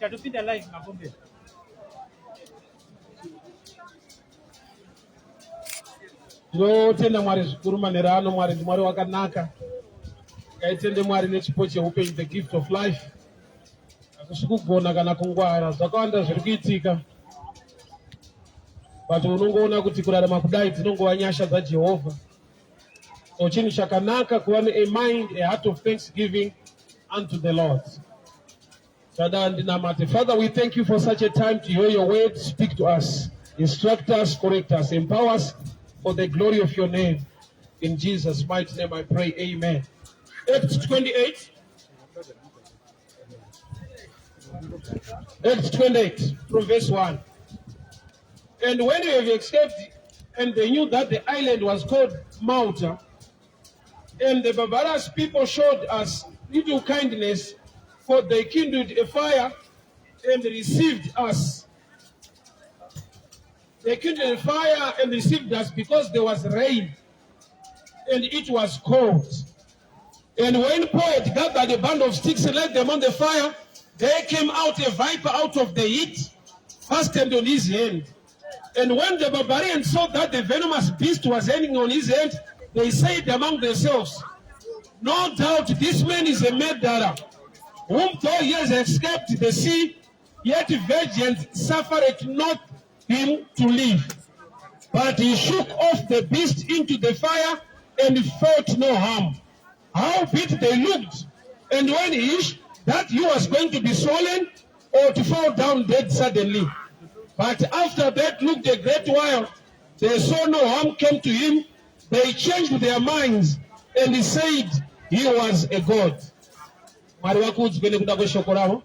Tatopinda live makombe. Tinotenda Mwari zvikuru manhero ano. Mwari ndiMwari wakanaka. Ngaitende Mwari nechipo cheupenyu, the gift of life. Hakusi kugona kana kungwara, zvakawanda zviri kuitika, but unongoona kuti kurarama kudai dzinongova nyasha dzaJehovha. So chinhu chakanaka kuva ne a mind, a heart of thanksgiving unto the Lord. Sada ndinamate. Father, we thank you for such a time to hear your word. Speak to us, instruct us, correct us, empower us for the glory of your name. In Jesus' mighty name I pray, amen. Acts 28. Acts 28 from verse 1. And when we have escaped, and they knew that the island was called Malta, and the barbarous people showed us little kindness, for they kindled a fire and received us. They kindled a fire and received us because there was rain and it was cold. And when Paul had gathered a band of sticks and laid them on the fire, there came out a viper out of the heat, fastened on his hand. And when the barbarians saw that the venomous beast was hanging on his hand, they said among themselves, No doubt this man is a murderer, whom though he has escaped the sea, yet vengeance suffereth not him to live. But he shook off the beast into the fire and felt no harm. Howbeit they looked, and when he that he was going to be swollen or to fall down dead suddenly. But after that looked a great while, they saw no harm came to him. They changed their minds and said he was a god. Mwari vakudzwe nekuda kweshoko ravo.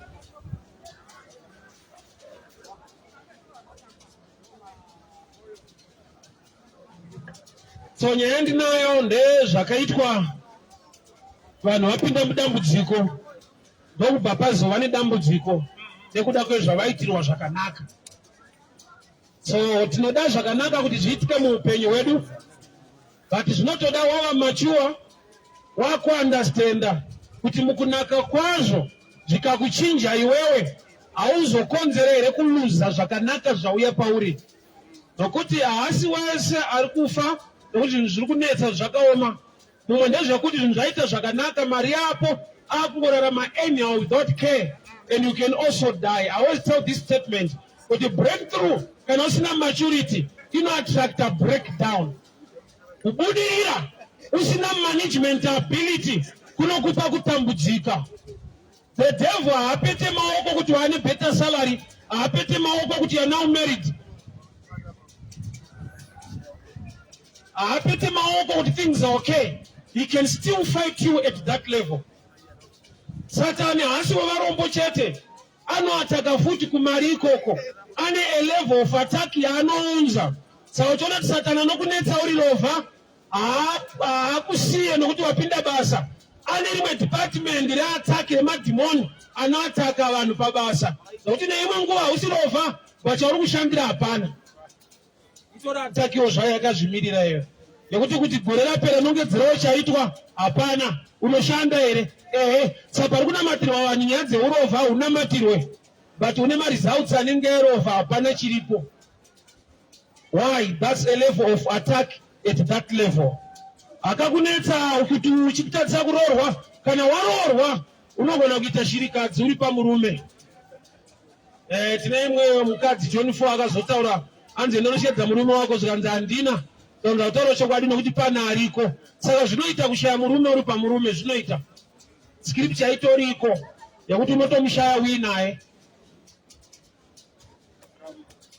So nyaya yandinayo ndezvakaitwa vanhu vapinda mudambudziko ndokubva pazova nedambudziko nekuda kwezvavaitirwa zvakanaka. So tinoda zvakanaka kuti zviitike muupenyu hwedu, but zvinotoda wava mature wakuandastenda kuti mukunaka kwazvo zvikakuchinja iwewe hauzokonzere here kuluza zvakanaka zvauya pauri, nokuti haasi wese ari kufa nokuti zvinhu zviri kunetsa zvakaoma. Mumwe ndezvekuti zvinhu zvaita zvakanaka, mari yapo akungorarama anyhow without care and you can also die. I always tell this statement kuti breakthrough kana usina maturity inoattracta breakdown. Kubudirira usina management ability kunokupa kutambudzika. The devil haapete maoko kuti wane better salary, haapete maoko kuti you are now married. Haapete maoko kuti things are okay. He can still fight you at that level. Satani haasi wevarombo chete, anoataka futi kumari ikoko. Ane a level of attack yaanounza. Saka uchiona kuti Satani anokunetsa uri rovha, haakusiye nokuti wapinda basa. Ane rimwe department reattack remadhimoni anoataka vanhu pabasa, nokuti neimwe nguva hausi rovha, but chauri kushandira hapana. Itora atakiwo zvayo yakazvimirira iyo nekuti kuti gore rapera nongedzerawo chaitwa hapana. Unoshanda here? Ehe. Saka pari kunamatirwa vanhu nyaya dzeurovha haunamatirwe, but une maresults anenge erovha hapana chiripo. Why? That's a level of attack at that level. Akakunetsa kuti uchikutadzisa kuroorwa, kana waroorwa unogona kuita shirikadzi uri pamurume. Eh, tine imwe mukadzi John 4 akazotaura anzi enda murume wako, zvikanzi handina. Zvikanzi hautaura chokwadi nokuti pane ariko. Saka zvinoita kushaya murume uri pamurume, zvinoita scripture itoriko yekuti unotomushaya uinaye.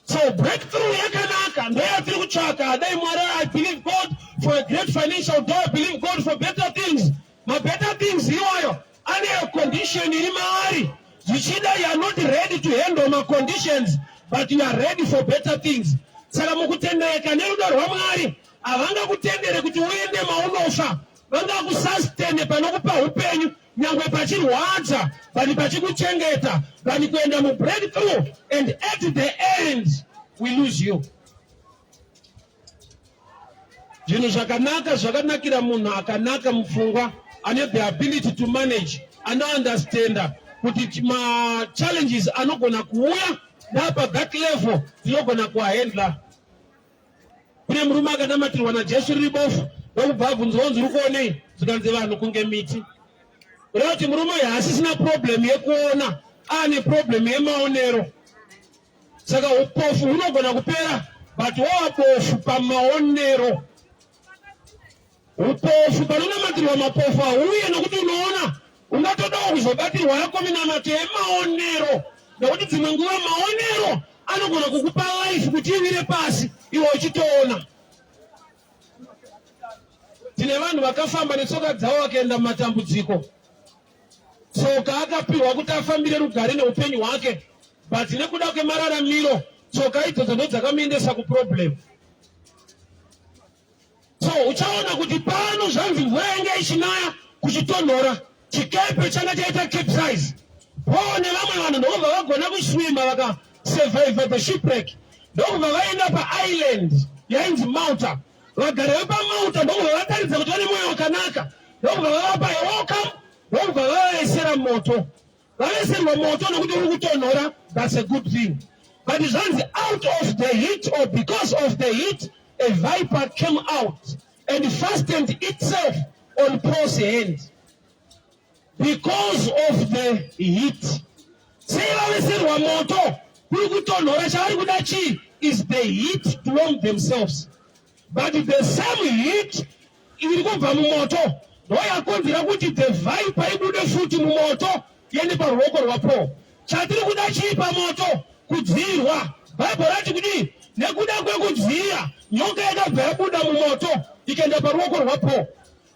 So breakthrough yakanaka ndoyatiri kutsvaka. Dai Mwari, I believe God for a great financial door, I believe God for better things. Ma better things iwayo ane a condition iri maari. Zvichida you are not ready to handle ma conditions but you are ready for better things. Saka mukutendeka nerudo rwaMwari havangakutendere kuti uende maunofa, vangakusustene panokupa upenyu nyangwe pachirwadza but pachikuchengeta than kuenda mubreakthrough and at the end we lose you. Zvinhu zvakanaka zvakanakira munhu akanaka mupfungwa, ane the ability to manage, anounderstanda. Kuti machallenges anogona kuuya napa that level, tinogona kuahandla. Kune murume akanamatirwa naJesu riri bofu, ndokubva abvunzwa unzi, "Uri kuonei?" Zvikanzi, "Vanhu kunge miti." Kureva kuti murume uyu haasisina problem yekuona, aane problem yemaonero. Saka upofu hunogona kupera, but wava bofu pamaonero. Upofu panonamatirwa mapofu hauye nokuti unoona. Ungatodawo kuzobatirwa yako minamato yemaonero, nokuti dzimwe nguva maonero anogona kukupa life kuti iwire pasi iwe uchitoona. Tine vanhu vakafamba netsoka dzavo vakaenda mumatambudziko. Tsoka akapiwa kuti afambire rugare neupenyu hwake, but nekuda kwemararamiro, tsoka idzodzo ndo dzakamuendesa kuproblem. So uchaona kuti pano zvanzi mvura yanga ichinaya, kuchitonhora, chikepe changa chaita capsize. Paul nevamwe vanhu ndokubva vagona kuswima, vakasurvive the shipwreck, ndokubva vaenda paisland yainzi Malta. Vagari vepaMalta ndokubva vataridza kuti vane mwoyo wakanaka, ndokubva vavapa welcome, ndokubva vavavesera moto. Vaveserwa moto nokuti uri kutonhora, that's a good thing. But zvanzi out of the heat, or because of the heat, a viper came out and fastened itself on Paul's hand. Because of the heat. Sei vaveserwa moto kuri kutonhora? Chavari kuda chii? Is the heat to warm themselves. But the same heat iri kubva mumoto ndoyakonzera kuti the viper ibude futi mumoto, iende paruoko rwaPaul. Chatiri kuda chii pamoto? Kudziyirwa. Bhaibheri rati kudii? Nekuda kwekudziya, nyoka yakabva yabuda mumoto ikaenda paruoko rwaPaul.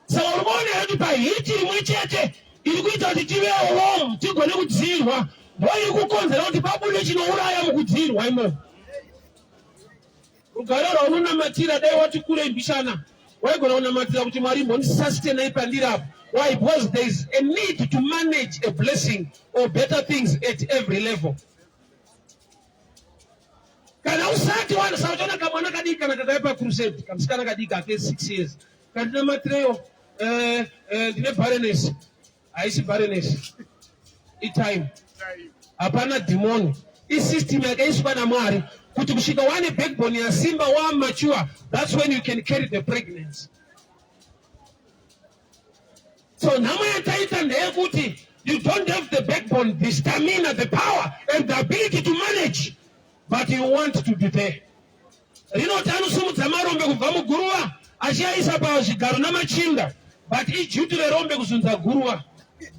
Saka uri kuona here kuti paheat rimwe chete iri kuita kuti tive warm, tigone kudziyirwa, ndo iri kukonzera kuti pabude chinouraya mukudziyirwa imomo? Rugare rwaunonamatira, dai wati kurei mbishana, waigona kunamatira kuti, "Mwari, imbondisustainai pandiri apo." Why? Because there is a need to manage a blessing or better things at every level. Kana usati sauchaona kamwana kadiki, kana kakauya pacrusade, kamusikana kadiki ake 6 years, kandinamatireyo, ndine barrenness. Haisi barrenness, itime. Hapana dhimoni, isystem yakaiswa naMwari kuti kusvika wane backbone yasimba, wamature, that's when you can carry the pregnancy. So nhamo yataita ndeyekuti you don't have the backbone, the stamina, the power and the ability to manage, but you want to be there. Rinoti anosimudza marombe kubva muguruva achiaisa pazvigaro namachinda, but iduty rerombe kuzunza guruva.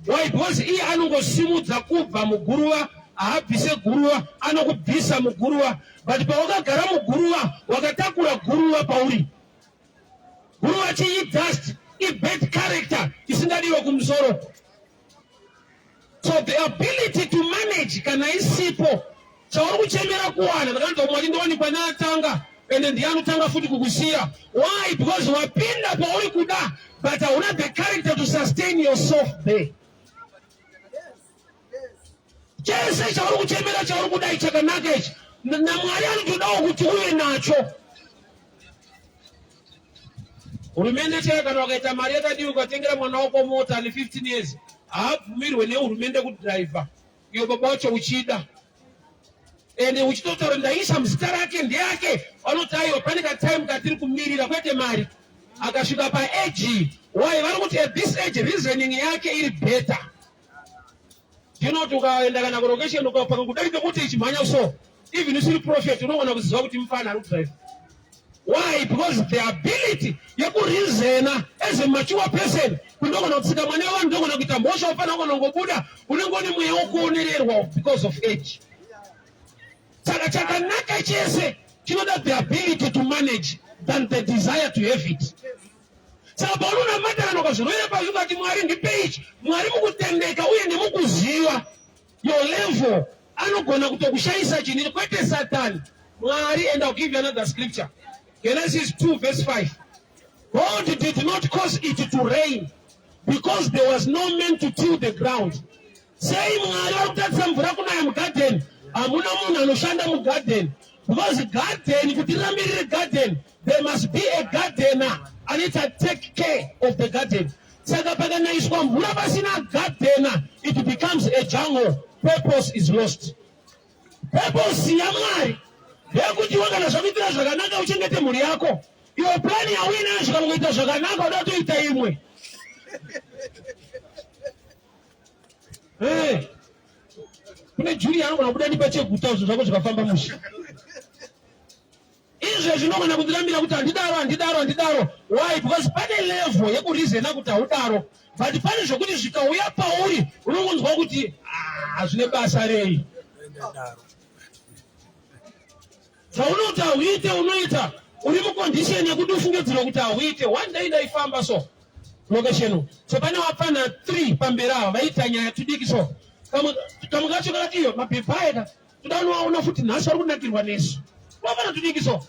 Why? Because iye anongosimudza kubva muguruva, haabvise guruva. Anokubvisa muguruva, but pawakagara muguruva, wakatakura guruva pauri. Guruva chii? Dust, ibad character isingadiwe kumusoro. So the ability to manage kana isipo, chauri kuchemera kuwana, ndakanzwa Mwari ndowanikwa neatanga, ende ndiye anotanga futi kukusiya. Why? Because wapinda pauri kuda, but hauna the character to sustain yourself there. Chese chauri kuchemera, chauri kudai, chakanaka ichi, naMwari anotodawo kuti uve nacho. Hurumende chaiyo, kana wakaita mari yakadii, ukatengera mwana wako mota ane 15 years, haabvumirwe nehurumende kudhiraivha iyo baba wacho uchida, ende uchitotaura, "Ndaisa muzita rake, ndeyake." Vanoti, "Aiwa, pane katime katiri kumirira, kwete mari." Akasvika paage. Why? Vari kuti at this age reasoning yake iri better. Ndinoti ukaenda kana kulocation, ukapaka kudai nekuti ichimhanya, so even usiri prophet unogona kuziva kuti mufana ari kudrive. Why? Because the ability yekureasona as a mature person, kundogona kutsika mwana wevanhu, ndogona kuita mhosva, ufanira kunongobuda, unenge une mweya wokuonererwa because of age. Saka chakanaka chese chinoda the ability to manage than the desire to have it. Saka paunonamata, kana ukazvirovera pasi ukati, "Mwari, ndipe ichi," Mwari mukutendeka uye nemukuziva your level anogona kutokushayisa chinhu, kwete Satani, Mwari. And I'll give you another scripture, Genesis 2 verse 5. God did not cause it to rain because there was no man to till the ground. Sei Mwari vari kutarisa mvura kunaya mugadheni? Hamuna munhu anoshanda mugadheni, because garden, kuti rirambe riri garden, there must be a gardener anoita take care of the garden. Saka pakanayiswa mvura pasina gardener, it becomes a jungle, purpose is lost. Purpose yaMwari ndeyekuti iwe kana zvakuitira zvakanaka uchengete mhuri yako. Iwe plan yauinayo zvikangoita zvakanaka uda kutoita imwe. Hey. Kune Julia anogona kubuda ndipacheguta zvinhu zvako zvikafamba mushe. Izvezvi unogona kundirambira kuti handidaro, handidaro, handidaro. Why? Because pane level yekurizena kuti haudaro. But pane zvekuti zvikauya pauri unongonzwa kuti ah, zvine basa rei. Zvaunoti hauite unoita uri mucondition yekuti ufungidzirwe kuti hauite. One day ndaifamba so location so pane vapfana 3 pamberi ava vaiita nyaya tudiki so kamwe kacho kakati iyo mabhebha aya toda unovaona futi nhasi vari kunakirwa nesu vafana tudiki so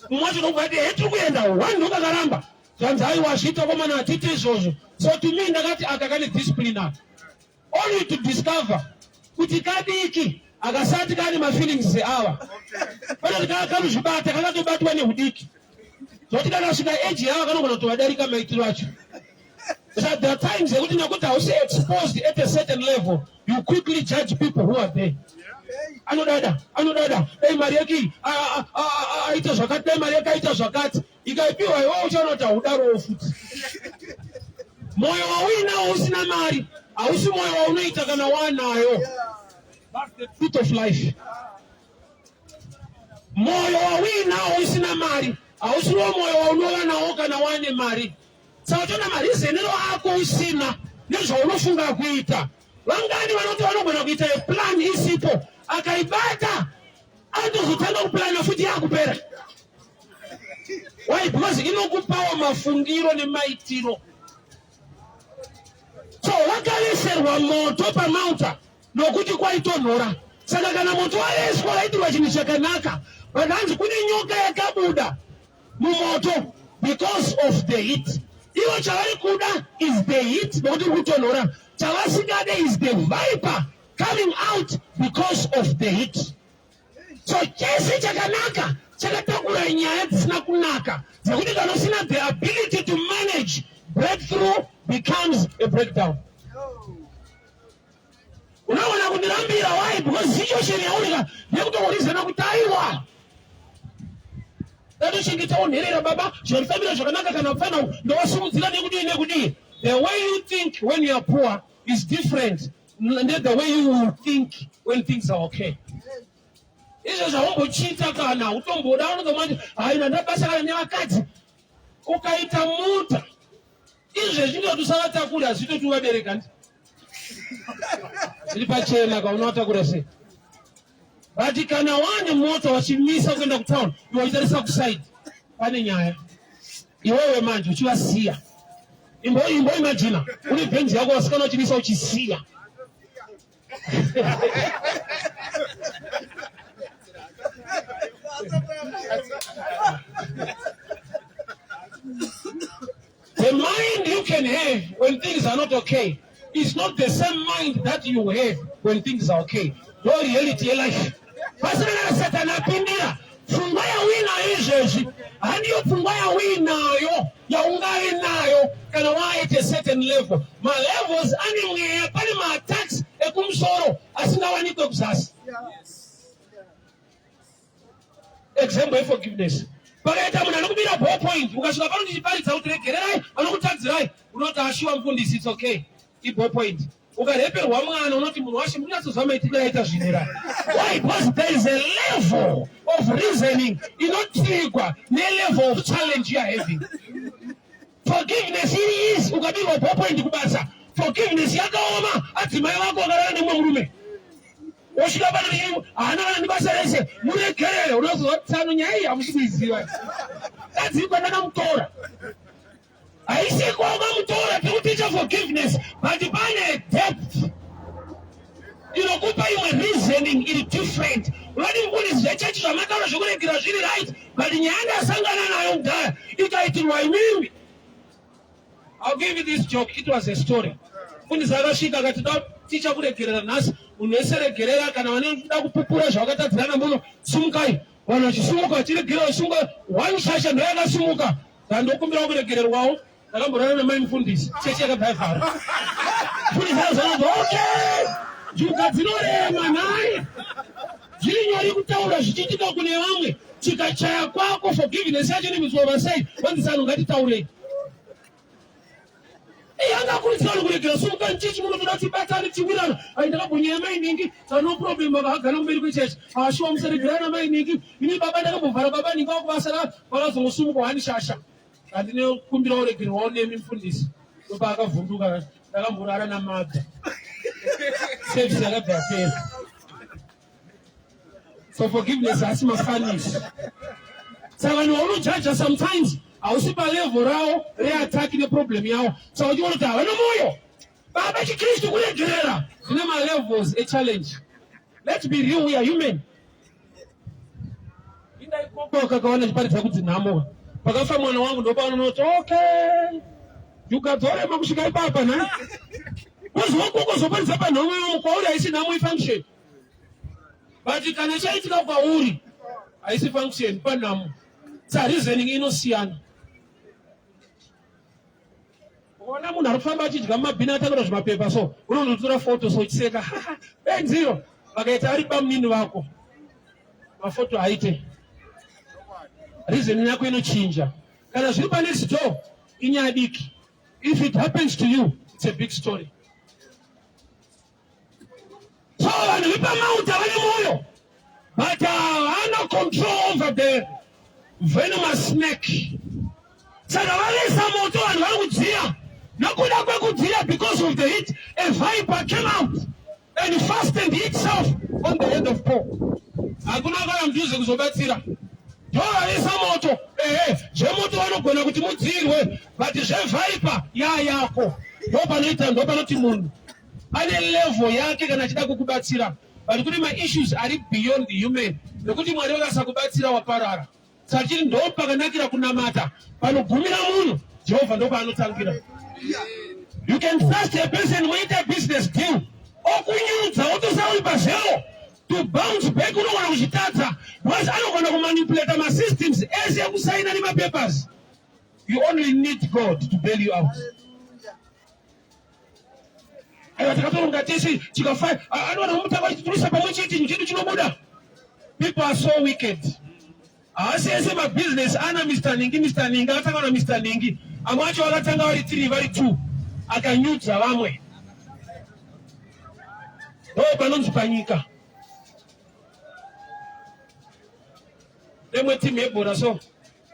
mumwe wacho ndokubva ati he tiri kuenda one ndokakaramba zvanzi aiwa zviita komana hatiite izvozvo so to me ndakati aka kane discipline aka only to discover kuti kadiki akasati kane mafeelings seava panoti kaa kanozvibata kakatobatwa nehudiki zvokuti kakasvika age yavo kanogona kutovadarika maitiro acho. So there are times yekuti nekuti hausi exposed at a certain level you quickly judge people who are there. Anodada, anodada, dai mari yake aita zvakati, dai mari yake aita zvakati. Ikaipiwa iwe uchaona kuti haudarowo futi. Moyo wauinawo usina mari hausi moyo waunoita kana wanayo. That's the truth of life. Moyo wauinawo usina mari hausiwo moyo waunova nawo kana wane mari. Saka uchiona marizenero ako usina nezvaunofunga kuita. Vangani vanoti vanogona kuita plan isipo akaibata anotozotanga kuplana futi yakupera. Why? Because inokupawo mafungiro nemaitiro. So wakaveserwa moto pamauta nokuti kwaitonhora. Saka kana moto waveswa waitirwa chinhu chakanaka, but hanzi kune nyoka yakabuda mumoto because of the heat. Ivo chavari kuda is the heat nokuti uri kutonhora. Chavasingade is the viper coming out because of the heat. So chese chakanaka chakatakura nyaya dzisina kunaka dzekuti kana usina the ability to manage breakthrough becomes a breakdown. Unoona kundirambira why? Because situation yaurika yekutokurizana kuti aiwa ndatochengetawo nherera baba zvinondifambira zvakanaka kana mfana ndowasimudzira nekudii nekudii. The way you think when you are poor is different than the way you will think when things are okay. Izvo zvaumbochiita kana utomboda unotomati haina ndabasa kana nevakadzi ukaita mota izvezvi ndoti usavatakura hazvitoti uvabereka ndi zviri pachena kaunovatakura sei but kana wane mota wachimisa kuenda kutown iwe uchitarisa kusaidi pane nyaya iwewe manje uchivasiya imbo imbo imagina uri bhenzi yako vasikana uchimisa uchisiya The mind you can have when things are not okay is not the same mind that you have when things are okay. No reality yelife. Pasina kana Satani apindira pfungwa yauinayo izvezvi handiyo pfungwa yauinayo yaungave nayo kana waite a certain level. Malevels ane mweya, pane maattacks ekumusoro asingawanikwe kuzasi. Example yeforgiveness. Pakaita munhu anokubira ball point, ukasvika pano ndichiparidza kuti regererai vanokutadzirai, unoti ashuwa mufundisi, it's okay, iball point. Ukareperwa mwana unoti munhu washe mukunyatsozva maitiro aita zvinhu ra. Why? Because there is a level of reasoning inotrigwa nelevel of challenge you are having. Forgiveness iri easy ukabirwa ball point kubasa. Forgiveness yakaoma adzimai vako vakarara nemumwe murume. Wosvika pano iri haana kana nebasa rese muregerere unozwa tsano nyaya iyi hamusi kuiziva. Kadzikwa ndakamutora. Haisi kwakamutora tiri kuticha forgiveness but pane depth inokupa imwe reasoning iri different. Unoti mufundisi zvechechi zvamataura zvekuregera zviri right but nyaya ndasangana nayo kudhaya ikaitirwa imimi. I'll give you this joke. It was a story. Mufundisi akasvika akati ticha kuregerera nhasi munhu wese regerera kana vanoda kupupura zvavakatadzirana muno simukai vanhu vachisumuka vachiregerera vachisumuka one shasha ndoyakasumuka Ndandokumbirawo kuregererwawo ndakamborara namai mufundisi chechi yakabva yavhara. Mufundisi akazoona okay. Njuga dzinorema nhai. Zviri nyore kutaura zvichiitika kune vamwe, chikachaya kwako forgiveness yacho nemuzuva vasai vanzi sano ngatitaurei. Iye angakurudzira vanhu kuregera sumuka nchechi munotoda tibatane tiwirana. Ai ndakambonyaya mai ningi, so no problem baba agara kumberi kwechechi. Ashuwa ah, musaregerana mai ningi. Ini baba ndakambovhara baba ningi wakubasa vakazongosumuka wani shasha. Andinokumbira uregerwawo nemi mfundisi. Ndopaakavhunduka ndakamborara namadha. Service yakabva yapera. So forgiveness haasi mafunnies. Saka vanhu vaunojaja sometimes hausi palevel rawo reattack neproblem yawo. Saka uchiona kuti havana moyo. Baba chiKristu kuregerera zvine malevels echallenge. Let's be real, we are human. Inda ikoko kakawana chiparidza kuti nhamo. Pakafa mwana wangu ndopaunoti okay. Ukadzorema kusvika ipapa na. Wozwa kuzoparidza panhamo yomo kwauri haisi nhamo ifunction. But kana chaitika kwauri haisi function panhamo. Sa reasoning inosiyana. Ukaona munhu ari kufamba achidya mumabhini atakura zvimapepa so unonotora foto so uchiseka benziro vakaita ari bamunini vako mafoto haite reason yako inochinja kana zviri panext door inyaya diki if it happens to you it's a big story So vanhu vepamauta vane moyo but havana uh, control over the venomous snake. Saka vavesa moto vanhu vari kudziya nokuda kwekudziya because of the heat a viper came out and fastened itself on the head of Paul. Hakuna kana mjuzi kuzobatsira. Ndovavesa moto ehe zvemoto vanogona kuti mudzirwe but zveviper ya yako ndopanoita ndopanoti munhu ane level yake kana achida kukubatsira but kune maissues ari beyond the human nekuti mwari vakasakubatsira waparara saka chiri ndo pakanakira kunamata panogumira munhu jehovha ndopaanotangira you can trust a person moita business deal okunyudza otosara uri pazero to bounce back unogona kuchitadza because anogona kumanipulata masystems ese ekusaina nemapapers you only need god to bail you out Aiwa takatoronga tese chikafa anowana mutanga achiturisa pamwe chete chinhu chedu chinobuda. People are so wicked. Haasi ese mabusiness ana Mr. Ningi Mr. Ningi akatanga na Mr. Ningi. Amwe acho vakatanga vari three vari two akanyudza vamwe. Ndo panonzi panyika. Lemwe team yebhora so.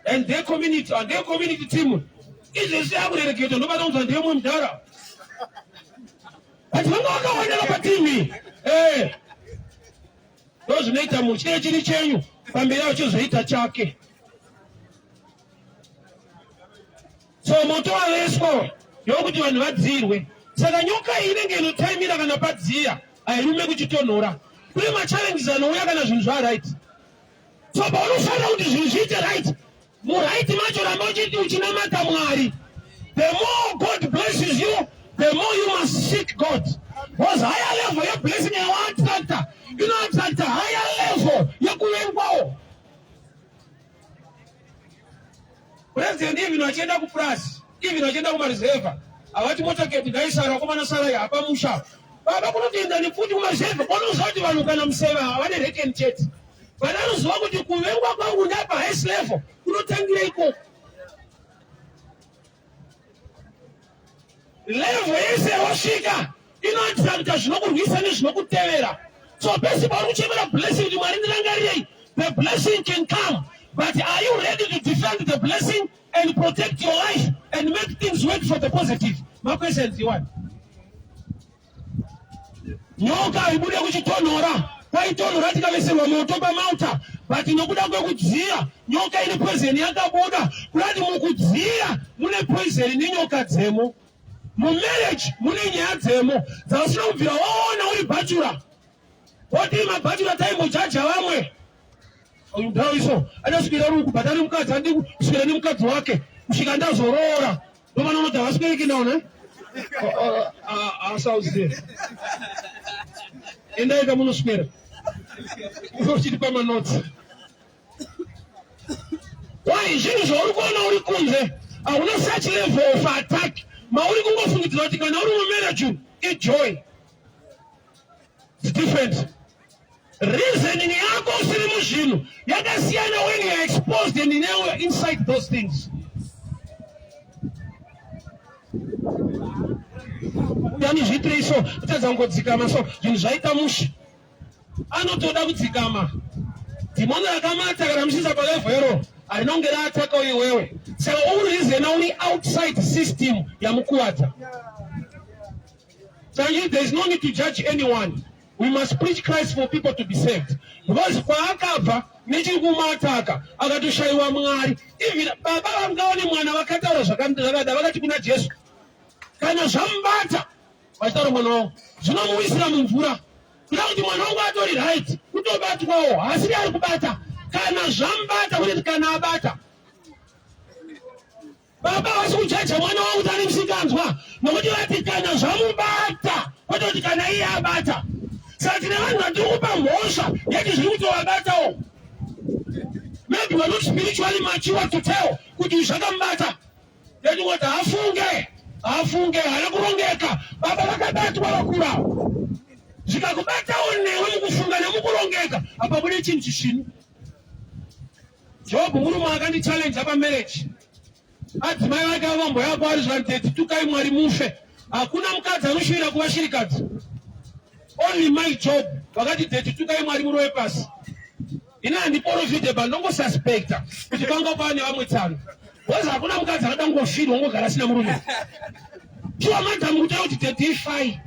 And their community, and their community team izvezvi yakurereketa ndobata kunzwa ndemwe mudhara but vanga vakawandira pateam eh ndozvinoita munhu chinenge chiri chenyu pamberi acho chozoita chake so moto waveswa ndokuti vanhu vadzirwe saka nyoka iyi inenge inotaimira kana padziya hairume kuchitonhora kune machallenges anouya kana zvinhu zvaright So paunofanira kuti zvinhu zviite right, muright macho ramba uchiti uchinamata Mwari. The more God blesses you, the more you must seek God. Because higher level yeblessing yawaattracta inoattracta higher level yekuvengwawo. President even vachienda kupurazi, even vachienda kumareserva, havati motaketi ngaisara, vakomana sarai hapa musha. Baba kunotoenda nepfuti kumareserva, kwanoziva kuti vanhu kana museva havane reken chete. Vanoziva kuti kuvengwa kwangu ndapa highest level kunotangira ikoko. Level yese yawasvika inoattracta zvinokurwisa nezvinokutevera. So pese pauri kuchemera blessing kuti Mwari ndirangarirei, the blessing can come but are you ready to defend the blessing and protect your life and make things work for the positive? Maquestions iwani. Nyoka haibude kuchitonhora, kwaitonhora tikaveserwa moto pamauta, but nokuda kwekudziya nyoka ine poison yakabuda. Kurati mukudziya mune poison nenyoka dzemo, mumarriage mune nyaya dzemo dzausina kubvira waona uri bhachura. Wodii mabhachura taimbojaja vamwe ndaiso anosvikira uri kubhadhara mukadzi andi kusvikira nemukadzi wake kusvika ndazoroora Ndomana unoti havasweri kinaona. Asauzive. Endai kamunoswera. Uchitipa manotsi. Why zvinhu zvauri kuona uri kunze hauna such level of attack mauri kungofungidzira kuti kana uri mumarriage ijoy. It's different. Reasoning yako usiri muzvinhu yakasiyana when you are exposed and now you are inside those things. Yani zviitirei so kutadza kungodzikama so zvinhu zvaita mushe anotoda kudzikama dhimoni rakamata kana muchiisa palevho iro harina kunge raataka iwewe saka urizena uri outside system yamukuvadza. Sanji, there is no need to judge anyone. We must preach Christ for people to be saved. Because kwaakabva nechiri kumataka akatoshayiwa Mwari. Even baba vangaone mwana vakataura zvakada vakati kuna Jesu, kana zvamubata vachitaura mwana wavo zvinomuwisira mumvura. Kuda kuti mwana wangu atori right kutobatwawo hasiri ari kubata kana zvamubata kuti kana abata Baba havasi kujaja mwana wavo kuti ane musikanzwa nokuti vati kana zvamubata kwete kuti kana iye abata. Saka tine vanhu vatiri kupa mhosva yeti zviri kutovabatawo. Maybe we're not spiritually mature to tell kuti zvakamubata. Yeti kuti hafunge, hafunge, haana kurongeka. Baba vakabatwa vakura. Zvikakubatawo newe mukufunga nemukurongeka, hapabude chinhu chisvinu. Job murume akandichallenge pamarriage. Adzimai vake avamboya kwaari zvanzi tete tukai Mwari mufe. Hakuna mukadzi anoshuvira kuva shirikadzi. Only my job vakati tete tukai Mwari murove pasi. Ini handiporofite but ndongosuspecta kuti panga pane vamwe tsano. Because hakuna mukadzi akada kungofirwa ongogara asina murume. Shuwa madam kutaura kuti tete ifai.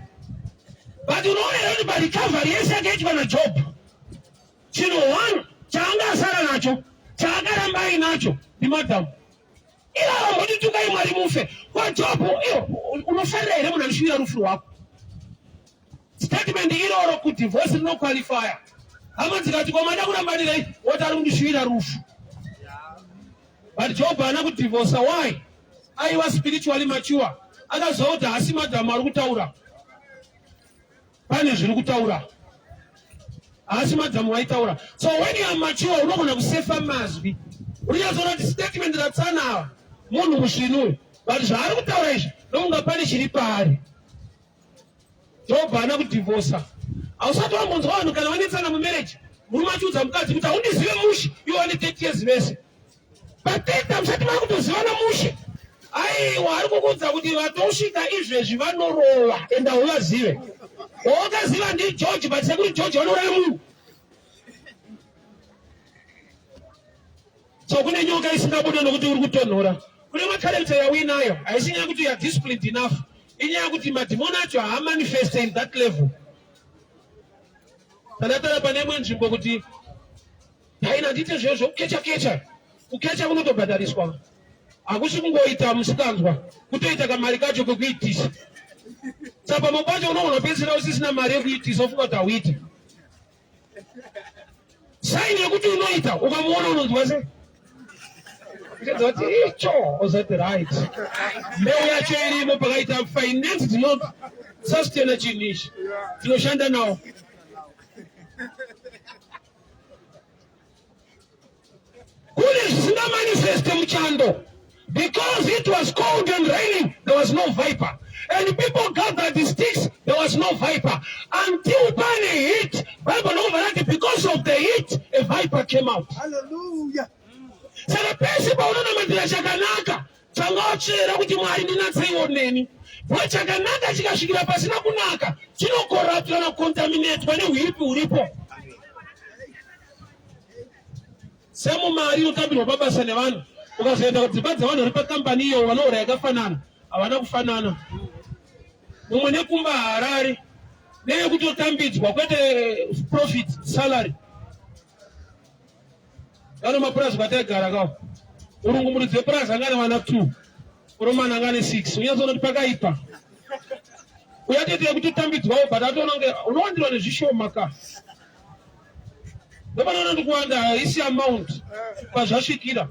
But unoona here kuti parecovery yese yakaitwa naJob Chinhu one chaanga asara nacho chaakaramba ainacho ndimadhamu. Ivava mboti tukai Mwari mufe. KwaJobho iyo unofarira here munhu anoshuvira rufu rwako? Statement iroro kudivorce rinoqualifya. Hama dzikati ko mada kurambanirei woti ari kundishuvira rufu. But Job haana kudivorsa why? Aiwa spiritually mature. Akaziva kuti haasi madhamu ari kutaura. Pane zviri kutaura. Haasi madhamu vaitaura. So when you are mature unogona kusefa mazwi. Unonyatsoona kuti statement ratsana ava munhu musvinu uyu. But zvaari kutaura izvi ndokunga pane chiri paari. Job haana kudivorsa. Hausati wambonzwa vanhu kana vanetsana mumarriage. Murume achiudza mukadzi kuti haundizive mushe iwe wane 30 years vese. Vateta musati makutozivana mushe. Aiwa ari kukuudza kuti vatosvika izvezvi vanorova and hauvazive. Wawakaziva ndi George but sekuti George vanouraya munhu. So kune nyoka isingabude nokuti uri kutonhora. Kune macharacter yauinayo haisi nyaya yekuti you are disciplined enough. Inyaya yekuti madhimoni acho haamanifeste in that level. Tandatara pane imwe nzvimbo kuti Dai handite zviyo zvekukecha kecha. Kukecha kunotobhadhariswa. Hakusi kungoita musikanzwa, kutoita kamari kacho kekuitisa. Saka pamwe pacho unogona kupedzisira usisina mari yekuitisa wofunga kuti hauiti. Saini yekuti unoita ukamuona unonzwa sei? Uchadza kuti icho ozoti right. Mbeu yacho irimo pakaita finance dzinosustaina chinhu ichi dzinoshanda nawo. Kune zvisingamanifeste muchando. Because it was cold and raining, there was no viper. And people gathered the sticks, there was no viper. Until pane heat, Bible ndokubva rati because of the heat, a viper came out. Hallelujah. Saka pese paunonamatira chakanaka, tanga watsvera kuti Mwari ndinatseiwo neni. Bva chakanaka chikasvikira pasina kunaka, chinokoraptwa kana kukontaminetwa nehuipi huripo. Semu mari inotambirwa pabasa nevanhu, ukazoenda kudzimba dzevanhu vari pakambani iyo vanohora yakafanana, havana kufanana. Mumwe nekumba haarari neyekutotambidzwa kwete profit salary. Kano mapurazi kwataigara kawo urungu muridzi wepurazi anga ane vana 2 uromana anga ane 6 unyatsoona kuti pakaipa uyatete yekutotambidzwawo but atoona kunge unowandirwa nezvishoma ka ndopanoona ndikuwanda haisi amount kwazvasvikira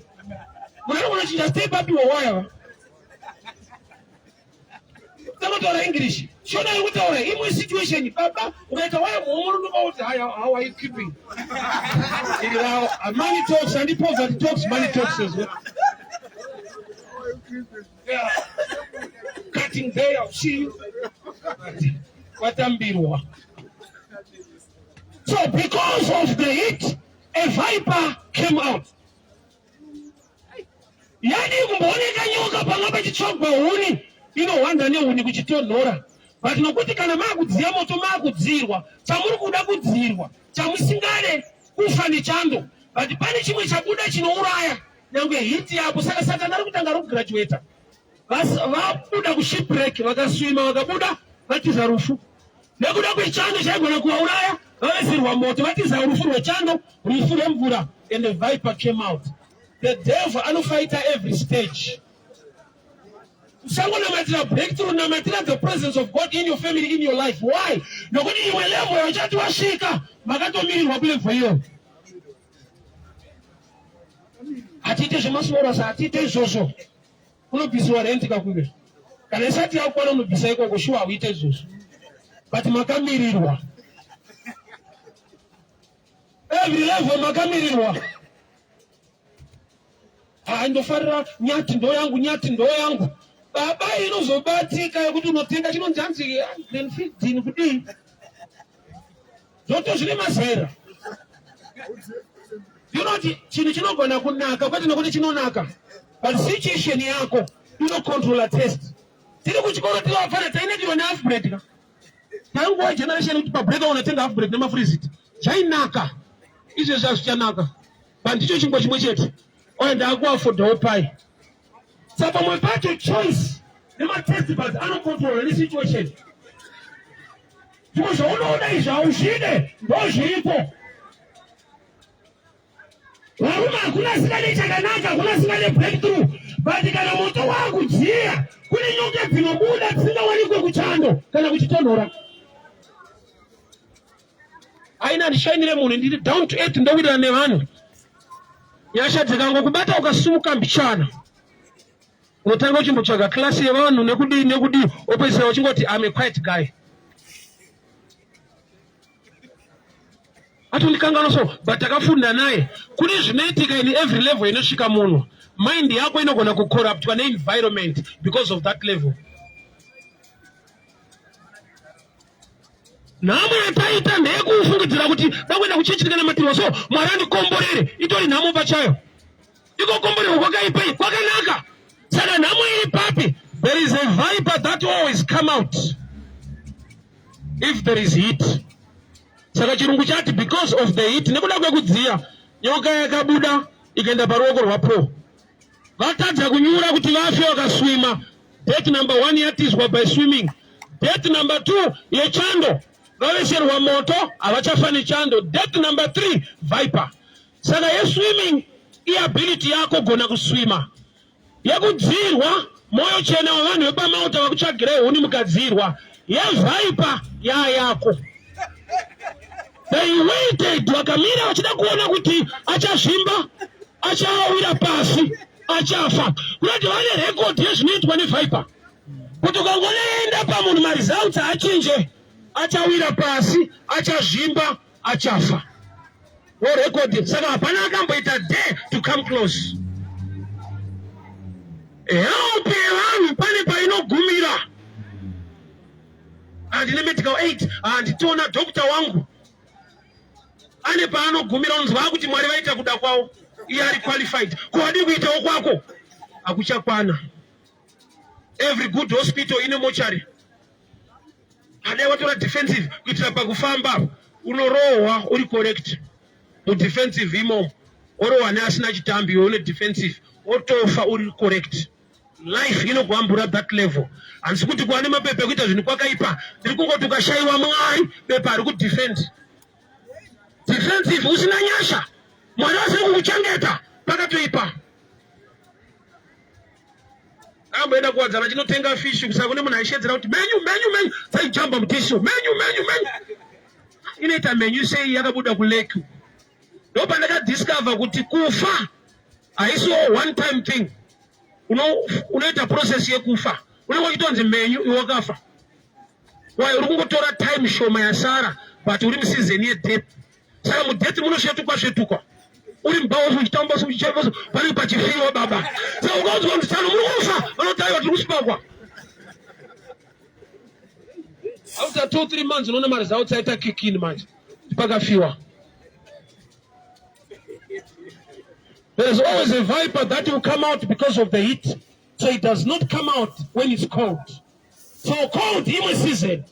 munhu anogona chinja step apiwa waya va Tanotaura English. Shona iri kutaura imwe situation baba ukaita waya muhomwe unotopa kuti haya how are you keeping? Iri rawo ah, money talks and poverty talks money talks as well. Yeah. Cutting there, see you. Watambirwa. So because of the heat, a viper came out. Yadii kumbooneka nyoka panga pachitsvagwa huni inohwanda nehuni kuchitonhora, but nokuti kana makudziya moto makudzirwa chamuri kuda kudzirwa chamusingade kufa nechando, but pane chimwe chabuda chinouraya nyangwe hiti yapo. Saka Satani ari kutanga ari kugraduata, vabuda kushipwreck, vakaswima, vakabuda, vatiza rufu nekuda kwechando chaigona kuvauraya. Vavesirwa moto, vatiza rufu rwechando, rufu rwemvura, and the viper came out. The devil anofighta every stage. Usangonamatira breakthrough, namatira the presence of God in your family, in your life. Why? Nokuti imwe level yauchati wasvika, makatomirirwa kulevel iyoyo. Hatiite zvemasmorasa, hatiite izvozvo. Unobvisiwa rent kakuve kana isati yakwana, unobvisa ikoko. Shuwa, hauite izvozvo, but makamirirwa every level, makamirirwa. Ndofarira nyati, ndo yangu nyati, ndo yangu baba. Inozobatika yekuti unotenga chinonzi hanzi Glenfiddich kudii, zvoto zvine mazera. Ndinoti chinhu chinogona kunaka kwete nokuti chinonaka, but situation yako inocontrola taste. Tiri kuchikoro, tiri vafana, tainakirwa nehalf bread ka. Tainguva generation kuti pabreak unotenga half bread nemafreezit, zvainaka. Izvezvi hazvichanaka, but ndicho chingwa chimwe chete oye ndaakuaffordawo pai. Saka pamwe pacho choice nemataste buds anocontrola nesituation. Zvimwe zvaunoona izvi hauzvide, ndo zviripo. Varume, hakuna asingade chakanaka, hakuna asingade breakthrough, but kana moto waakudziya, kune nyoka dzinobuda dzisingawanikwe kuchando kana kuchitonhora. Aina handishainire munhu, ndiri down to earth, ndowirirana nevanhu. Nyasha dzikangokubata, ukasimuka mbichana, unotanga uchimbotsvaga class yevanhu nekudii nekudii, opedzisira uchingoti, "I'm a quiet guy." Atondikanganwa so, but takafunda naye. Kune zvinoitika in every level inosvika munhu. Mind yako inogona kucorruptwa neenvironment because of that level. Nhamo yataita ndeyekufungidzira kuti dakuenda kuchechi ndikanamatirwa so Mwari andikomborere. Itori nhamo pachayo. Ikokomborerwa kwakaipei? Kwakanaka. Saka nhamo iri papi? There is a viper that always come out if there is heat. Saka chirungu chati because of the heat, nekuda kwekudziya, nyoka yakabuda ikaenda paruoko rwaPaul. Vatadza kunyura kuti vafe, vakaswima. Death number one yatizwa by swimming. Death number two yechando, vaveserwa moto, havachafa nechando. Death number three, viper. Saka yeswimming iability yako, gona kuswima. Yekudzirwa, mwoyo chena wavanhu vepamauta vakutsvagirai huni, mukadzirwa. Yeviper yayako. They waited, vakamira vachida kuona kuti achazvimba, achawira pasi, achafa. Kunoti vane record yezvinoitwa neviper, kuti ukangonoenda pamunhu, maresults achinje, achawira pasi, achazvimba, achafa worecord. Saka hapana akamboita dare to come close. Help yevanhu pane painogumira. Handine medical aid, handitiona doctor wangu, ane paanogumira. Unonzwa kuti Mwari vaita kuda kwavo, iye ari qualified. Kuwadi kuitawo kwako hakuchakwana. Every good hospital ine mochari. Adai watora defensive kuitira pakufamba, unorohwa uri correct mudefensive imomo, orohwa neasina chitambi, iwe une defensive, otofa uri correct. Life inokuambura that level. Handisi kuti kuva nemapepa ekuita zvinhu kwakaipa. Ndiri kungoti ukashayiwa Mwari, bepa hari kudefend. Defensive usina nyasha, Mwari vasiri kukuchengeta, pakatoipa. Amboenda kuWadzana chinotenga fish, kusaka kune munhu aishedzera kuti menyu, menyu, menyu, dzaijamba mutishu, menyu, menyu, menyu. Inoita menyu sei yakabuda kulake? Ndo pandakadiscover kuti kufa haisiwo one time thing. Unoita process yekufa, unenge uchitonzi menyu, iwe wakafa. Why? Uri kungotora time shoma yasara, but uri museason yedeath. Saka mudeath munosvetukwa svetukwa, uri mubhawa uchitamba, uchitamba, panenge pachifiwa baba. Saka ukaunzwa kuti tsano muri kufa, vanotaiwa tiri kusipakwa. After 2-3 months unoona maresults aita kick in manje. pakafiwa. There is always a viper that will come out because of the heat. So it does not come out when it's cold. So cold imwe season.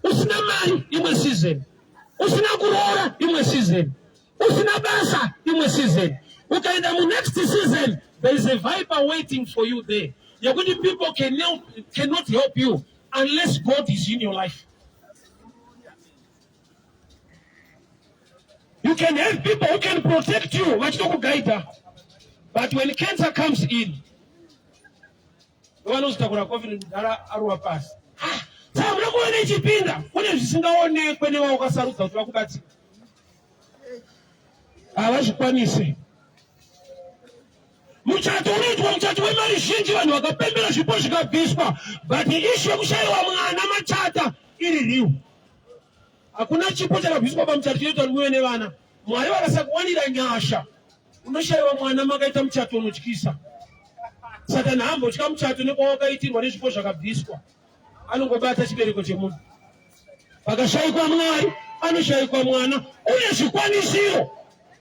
Usina mari imwe season. Usina kuroora imwe season. Usina basa imwe season. Ukaenda mu next season there is a viper waiting for you there. Yekuti people can help, cannot help you unless God is in your life. You can have people who can protect you vachitokugaidha but when cancer comes in vanozotakura coffin mudhara arova pasi. Saka muda kuona ichipinda kune zvisingaonekwe nevawakasarudza kuti vakubatsira havazvikwanisi. Muchato unoitwa muchato wemari zhinji, vanhu vakapembera zvipo zvikabviswa, but ishu yekushayiwa mwana machata iri riu. Hakuna chipo chakabviswa pamuchato chinoita kuti muve nevana. Mwari vakasakuwanira nyasha, unoshayiwa mwana makaita muchato unotyisa. Satani haambotya muchato nekwawakaitirwa nezvipo zvakabviswa, anongobata chibereko chemunhu. Pakashaikwa Mwari anoshayikwa mwana uye zvikwanisiro.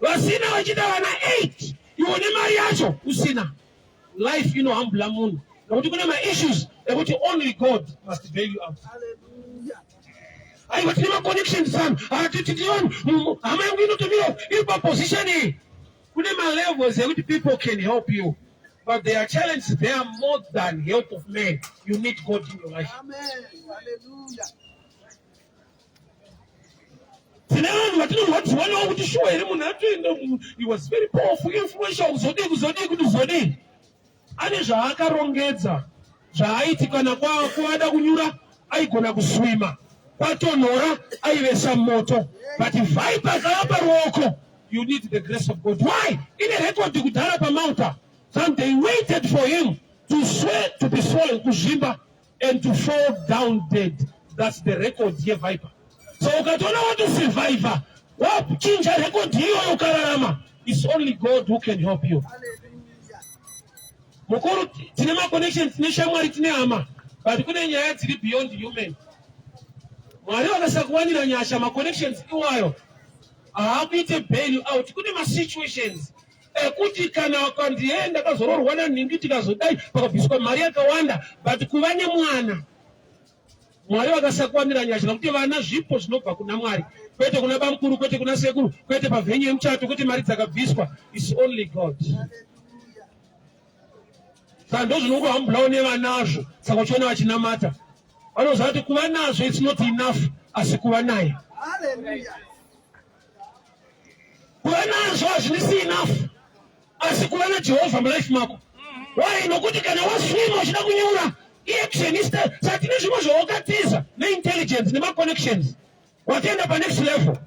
Vasina vachiita vana 8 iwe nemari yacho usina. Life inohambula munhu nokuti kune maissues ekuti only God must bail you out. Aiwa tine maconnections sana, hatititioni hama yangu inotomira iri paposition iyi. Kune malevels ekuti people can help you but there are challenges there are more than help of men. You need God in your life. Amen. Hallelujah. Tine vanhu vatinorwadziwa navo kuti shuwa here munhu atoenda, he was very powerful, influential, kuzodii kuzodii kuti kuzodii. Ane zvaakarongedza zvaaiti kana kwada kunyura aigona kuswima, kwatonhora aivesa moto, but viper akava paruoko. You need the grace of God. Why? Ine record kudhara pamalta. Some they waited for him to swear, to be swollen, kuzvimba and to fall down dead. That's the record yeviper. So ukatoona watosurvivor, wachinja record iyoyo ukararama, it's only God who can help you. Mukuru, tine maconnections, tine shamwari, tine hama, but kune nyaya dziri beyond human. Mwari vakasakuwanira nyasha, maconnections iwayo haakuite bail out. Kune masituations ekuti kana wakanzi ye ndakazororwa nanhingi tikazodai pakabviswa mari yakawanda, but kuva nemwana Mwari vakasakuwanira nyasha, nokuti vana zvipo zvinobva kuna Mwari, kwete kuna bamukuru, kwete kuna sekuru, kwete pavhenyu yemuchato, kwete mari dzakabviswa. It's only God. Saka ndozvinongohambulawo nevanazvo. Saka uchiona vachinamata vanoziva kuti kuva nazvo it's not enough, asi kuva naye. Kuva nazvo hazvinisi enough, asi kuva naJehovha mulife mako. Why? Nokuti kana waswima uchida kunyura iaction ista. Saka tine zvimwe zvawakatiza neintelligence nemaconnections, watoenda panext level,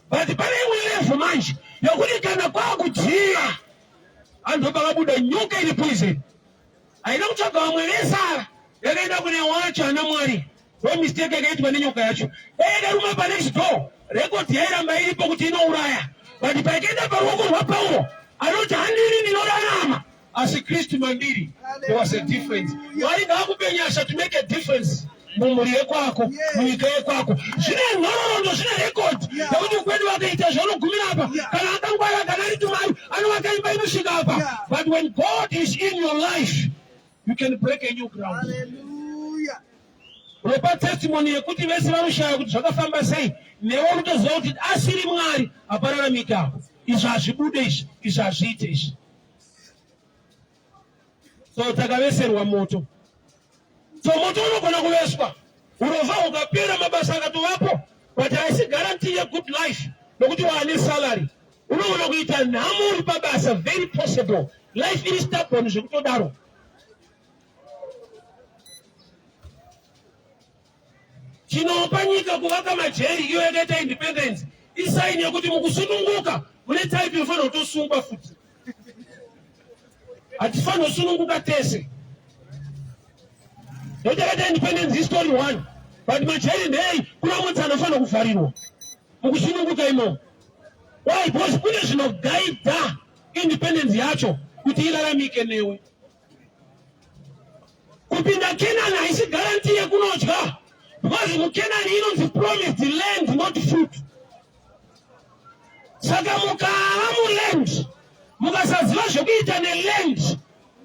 but pane imwe level manje yokuti kana kwakudziya anhu pakabuda nyoka iri poison, haina kutsvaga vamwe vesara, yakaenda kune wacho ana Mwari. Ndo mistake yakaitwa nenyoka yacho. Yakaruma panext door, record yairamba iripo kuti inouraya, but paikaenda paruoko rwaPauro anoti handiri ndinorarama asi Kristu mandiri. There was a difference. Mwari ngaakupe nyasha to make a difference mumhuri yekwako, munyika yekwako. Zvine nhororondo, zvine record yekuti kwedu vakaita zvaunogumira apa, kana akangwara, kana ari tumari anovaka imba inosvika apa. But when God is in your life, you can break a new ground. Hallelujah. Unopa testimony yekuti vese vanoshaya kuti zvakafamba sei, newe unotoziva kuti asiri Mwari hapararamika. Izvi hazvibude, izvi izvi hazviite izvi. So takaveserwa moto. So moto unogona kuveswa, urovha hukapera, mabasa akatovapo, but haisi guarantee yegood life nokuti waane salary. Unogona kuita nhamo uri pabasa, very possible. Life iri stubborn zvekutodaro. Chinopa nyika kuvaka majeri iyo yakaita independence isaini yekuti mukusununguka mune type inofanira kutosungwa futi. Hatifanira kusununguka tese. Nokuti yakaita independence history one, but majeri ndei kuna mutsi anofanira kuvharirwa mukusununguka imomo. Why? Because kune zvinogaidha independence yacho kuti iraramike newe. Kupinda Kenani haisi guarantee yekunodya, because muKenani inonzi promised land, not food. Saka mukava muland, mukasaziva zvekuita neland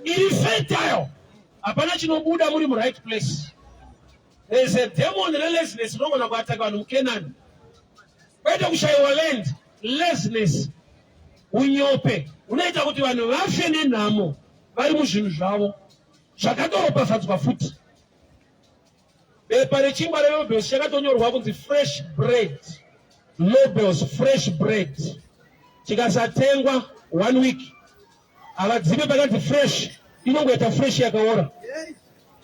iri fertile, hapana chinobuda muri muright place. There is a demon relaziness rinogona kuataka vanhu muKenani. Kwete kushayiwa land, laziness, unyope unoita kuti vanhu vafe nenhamo vari muzvinhu zvavo zvakatoropafadzwa futi. Bepa rechingwa reLobels chakatonyorwa kunzi fresh bread. Lobels fresh bread. Chikasatengwa one week havadzime pakanzi fresh inongoita fresh yakaora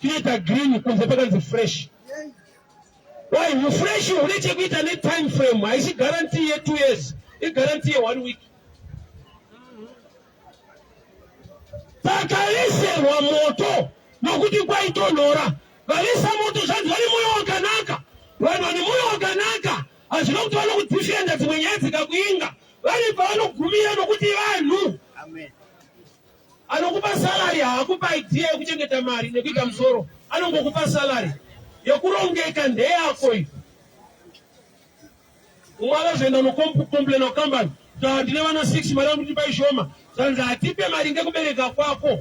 chinoita green kunze pakanzi fresh. Why ufresh hune chekuita netime frame, haisi guarantee ye2 years, iguarantee ye1 week. Pakaveserwa moto nokuti kwaitonhora, vavesa moto zvanzi vane mwoyo wakanaka. Vanhu vane mwoyo wakanaka hazvina kuti vanokudefenda dzimwe nyaya dzikakuinga vane pavanogumira nokuti vanhu. Anokupa salary haakupa idea yekuchengeta mari nekuita musoro, anongokupa salary yekurongeka ndeyako iyi. Umwe akazoenda unokomplaina kukambani kuti handine vana 6 mari yamutipa ishoma. Zvanzi hatipe mari ngekubereka kwako,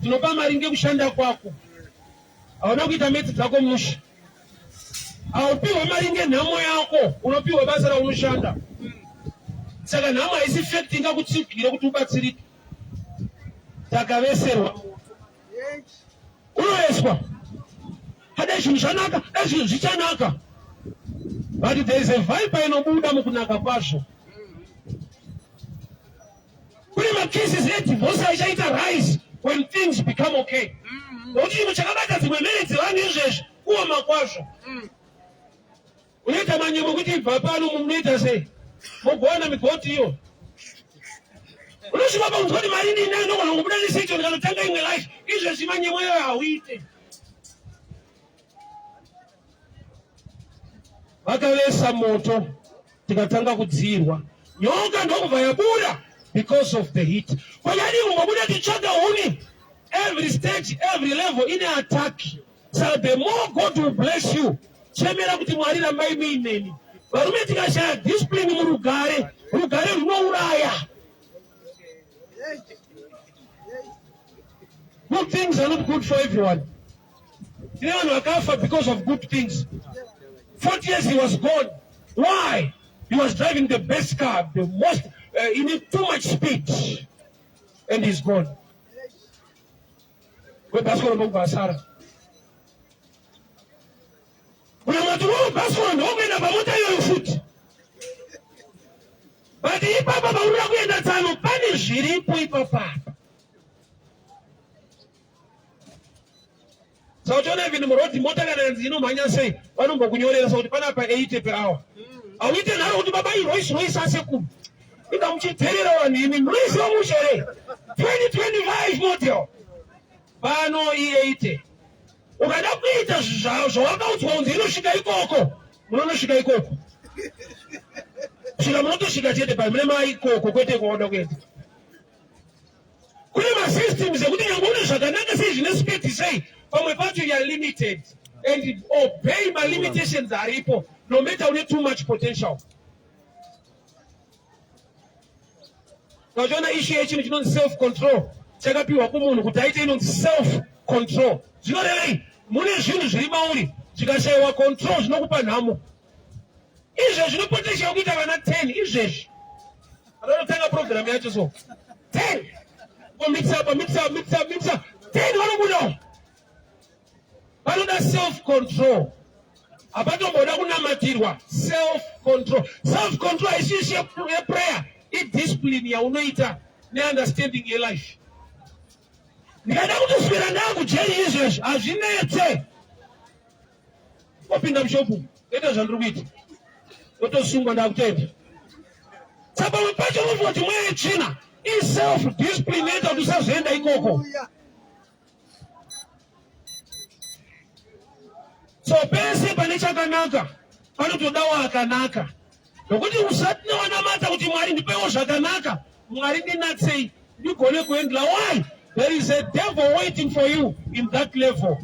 tinopa mari ngekushanda kwako. Hauna kuita metsi dzako mushe. Haupiwe mari ngenhamo yako, unopiwa basa raunoshanda. Saka nhamo haisi fact ingakutsigire kuti ubatsirike. Takaveserwa unoeswa hadai zvinhu zvanaka, dai zvinhu zvichanaka, but there is a viper inobuda mukunaka kwazvo. Kune macases edivorce achaita rise when things become okay, nokuti chinhu chakabata dzimwe mhere dzevanhu izvezvi kuoma kwazvo. Unoita manyemo kuti ibva pano, munoita sei mogowana migoti iyo unosvika pakunzwa kuti mari ndinayo, ndogona kungobuda nesecho ndikanotanga imwe life. Izvezvi manyemo iyoyo hauite. Vakavesa moto tikatanga kudzirwa, nyoka ndokubva yabuda because of the heat. Kwanyadi kumbobuda titsvaga huni. Every stage, every level ine attack. So the more God will bless you, chemera kuti Mwari rambai muineni. Varume, tikashaya discipline murugare, rugare runouraya. Good things are not good for everyone. Tine vanhu vakafa because of good things. 40 years he was gone. Why? He was driving the best car, the most, he need too much speed, and he's gone. Webhasikoro ndokubva asara. Unamati webhasikoro ndokuenda pamota iyoyo futi. But ipapa paunoda kuenda tsano pane zviripo ipapa. Saka uchiona even murodhi mota kana yanzi inomhanya sei, vanombokunyorera sakuti panapa 80 per hour. Hauite nharo kuti baba iroisi roisi asekuru. Inga muchidherera vanhu imi, munoisiwa mushere. 2025 model. Pano i80. Ukada kuita zvawakaudzwa kunzi inosvika ikoko, munonosvika ikoko. Svika munotosvika chete pamune maikoko kwete kwaunoda kuenda. Kune masystems ekuti nyange une zvakanaka sei, zvine speed sei, pamwe pacho you are limited and obey malimitations aripo no matter une too much potential. Ukachiona issue yechinhu chinonzi self control chakapiwa kumunhu kuti aite inonzi self control, zvinorevei? Mune zvinhu zviri mauri zvikashayiwa control zvinokupa nhamo. Izvezvi zvine potential yekuita vana 10 izvezvi anotanga program yacho, so 10 mix up, mix up, mix up, mix up, 10 vanobudawo. Vanoda self control, hapatomboda kunamatirwa. Self control, self control haisi issue yeprayer, idiscipline yaunoita neunderstanding yelife. Ndikada kutoswera ndaakujeri izvezvi hazvinetse, wapinda mushopu ita zvandiri kuita, wotosungwa, ndakutenda. Saka pamwe pacho unofunga kuti mweya yetsvina, iself discipline inoita kuti usazoenda ikoko. So pese pane chakanaka panotodawo akanaka, nokuti usati newanamata kuti Mwari ndipewo zvakanaka, Mwari ndinatsei ndigone kuhandle. Why? There is a devil waiting for you in that level.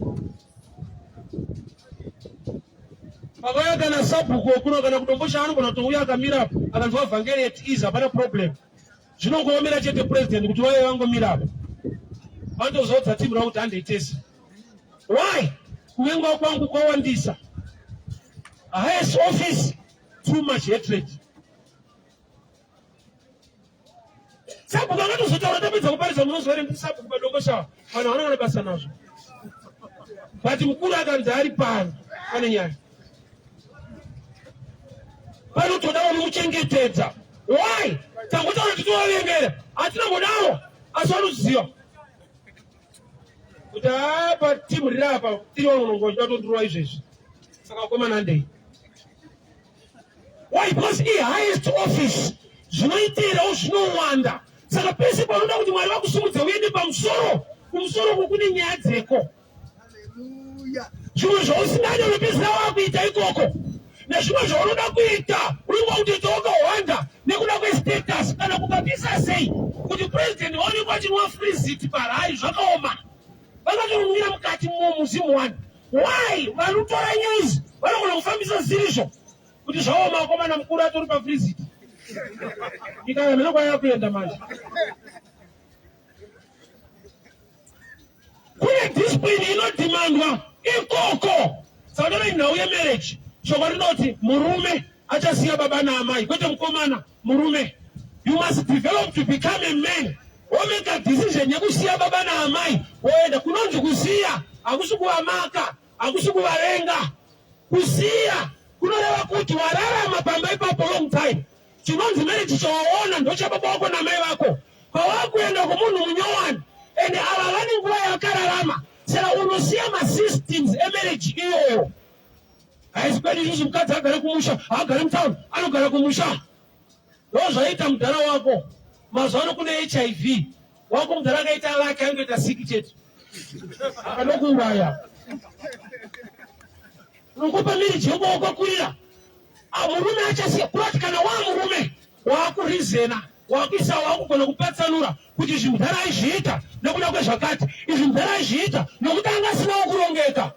Pakauya kana sabhuku wekuno kana kudombosha anogona kutouya akamira apo akanzwa vhangeri at ease, hapana problem. Zvinongoomera chete president kuti vaive vangomira apo. Vanotozodza timu ravo kuti handei tese. Why? Kuvengwa kwangu kwawandisa. Highest office, too much hatred. Sabhuku akatozotaura tapedza kuparidza munoziva here ndiri sabhuku paDomboshawa vanhu havana kana basa nazvo. But mukuru akanzi ari pano pane nyaya. Panotoda vanomuchengetedza. Why? Tangotaura kuti tovavengera. Hatina kudaro asi vanoziva. Kuti apa timu riri apa tiri vamwe unongochida kutondirova izvezvi. Saka vakomana handei. Why? Because i-highest office zvinoitirawo zvinowanda. Saka pese paunoda kuti Mwari vakusimudze uende pamusoro, kumusoro uko kune nyaya dzeko. Zvimwe zvausingade unopedzisira wakuita ikoko nezvimwe zvaunoda kuita unenge wakutoita wakawanda nekuda kwestatus kana kukapisa sei kuti president vaonekwa vachinwa freezit parari zvakaoma vakatorumira mukati momuzimu wani Why vanotora news vanogona kufambisa zvirizvo kuti zvaoma akomana mukuru atori pafriziti nyika yamheno kwayakuenda manje kune discipline inodhimandwa ikoko saka ndona nhau yemarriage shoko rinoti murume achasiya baba naamai kwete mukomana murume you must develop to become a man womeka decision yekusiya baba naamai woenda kunonzi kusiya hakusi kuvamaka hakusi kuvavenga kusiya kunoreva kuti wararama pamba ipapo long time chinonzi marriage chawaona ndochababa wako namai vako kwawakuenda kumunhu munyowani ende ava vane nguva yakararama saka unosiya masystems emarriage iyoyo Haisi kwedu isusu mukadzi agare kumusha, haagare mutown, anogara kumusha. Ndozvaita mudhara wako. Mazuva ano kune HIV. Wako mudhara akaita lake angoita siki chete. Akanokuuraya. Unokupa marriage yako wakakurira. Ah, murume achasiya kurati kana wa murume wakurizena wakuisa wakugona kupatsanura kuti izvi mudhara aizviita nekuda kwezvakati izvi mudhara aizviita nokuti anga asinawo kurongeka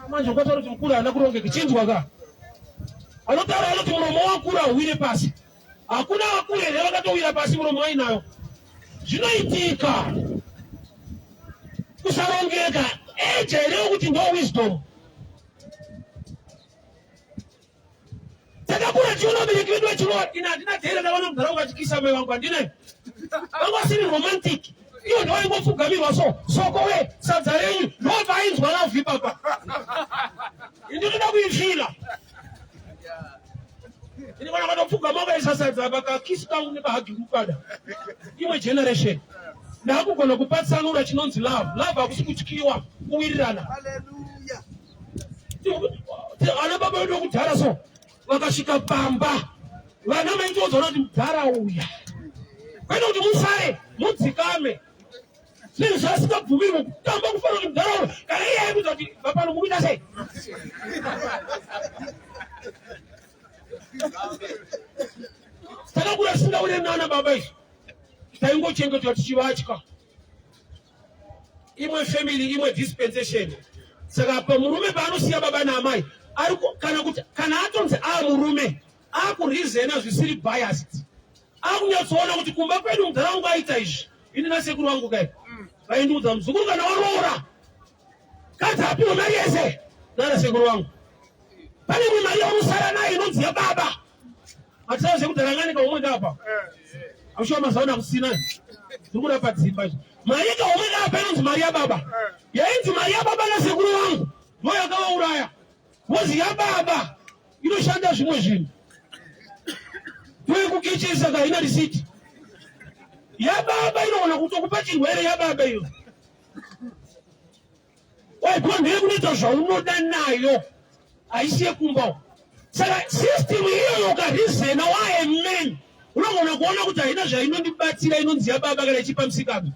manje ukataura kuti mukuru haana kurongeka chinzwa ka anotaura anoti muromo wakura hauwire pasi hakuna vakuru here vakatowira pasi muromo wainayo zvinoitika kusarongeka eja here kuti ndo wisdom Takakura tichiona vabereki vedu vachirova. Ini handina dhere ndakaona mudhara wangu achikisa mai vangu handina. Vanga vasiri romantic. Iyo ndo vaingopfugamirwa so. Soko we sadza renyu ndo painzwa love ipapa. Ini ndinoda kuifila. Ini kana katopfugama wakaisa sadza apa kakisi kangu nekahagi kukada. Imwe generation. Ndakugona kupatsanura chinonzi love. Love hakusi kutyiwa, kuwirirana. Hallelujah. Ana baba vedu vekudhara so vakasvika pamba vana maitoudza kuti mudhara uya kwete kuti musare mudzikame zvinhu zvasingabvumirwe kutamba kufanira kuti mudhara uya kana iye aikuudza kuti vapano mukuita sei takakura tisingaure nana baba izvo taingochengetwa tichivatya imwe family imwe dispensation saka apa murume paanosiya baba naamai ari kana kuti kana atonzi a murume akurizena zvisiri biased akunyatsoona kuti kumba kwedu mudhara wangu aita izvi ini nasekuru vangu kai vaindiudza muzukuru kana waroora kadzi apiwe mari yese nana sekuru vangu pane imwe mari yaunosara nayo inonzi yababa Hatisava zvekudhara ngani kaumwe kapa. I'm sure mazuva ano hakusina. Tiri kuda padzimba izvi. Mari yekaumwe kapa inonzi mari yababa. Yainzi mari yababa nasekuru vangu ndo yakavauraya. Vozi yababa inoshanda zvimwe zvinhu. Ndoyekukechesa ka haina risiti. Yababa inogona kutokupa chirwere yababa iyo. Waigwa ndeyekunoita zvaunoda nayo haisi yekumba. Saka system iyoyo ukarizena waye man unogona kuona kuti haina zvainondibatsira inonzi yababa kana ichipa musikana.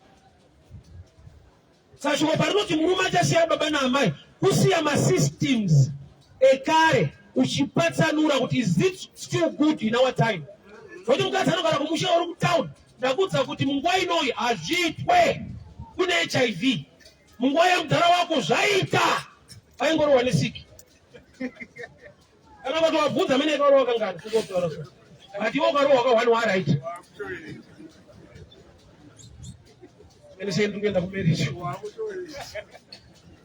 Saka shoko parinoti murume achasiya baba naamai kusiya masystems ekare uchipatsanura kuti is it still good in our time. Zvoti mukadzi anogara kumusha uri kutown ndakuudza kuti munguva inoyi hazviitwe kune HIV. Munguva yemudhara wako zvaita aingorohwa nesiki. Kana vatovabvunza amene akarohwa kangani kungotaura so. But iwe ukarohwa ka one wa right. Mene sei ndiri kuenda kumarriage.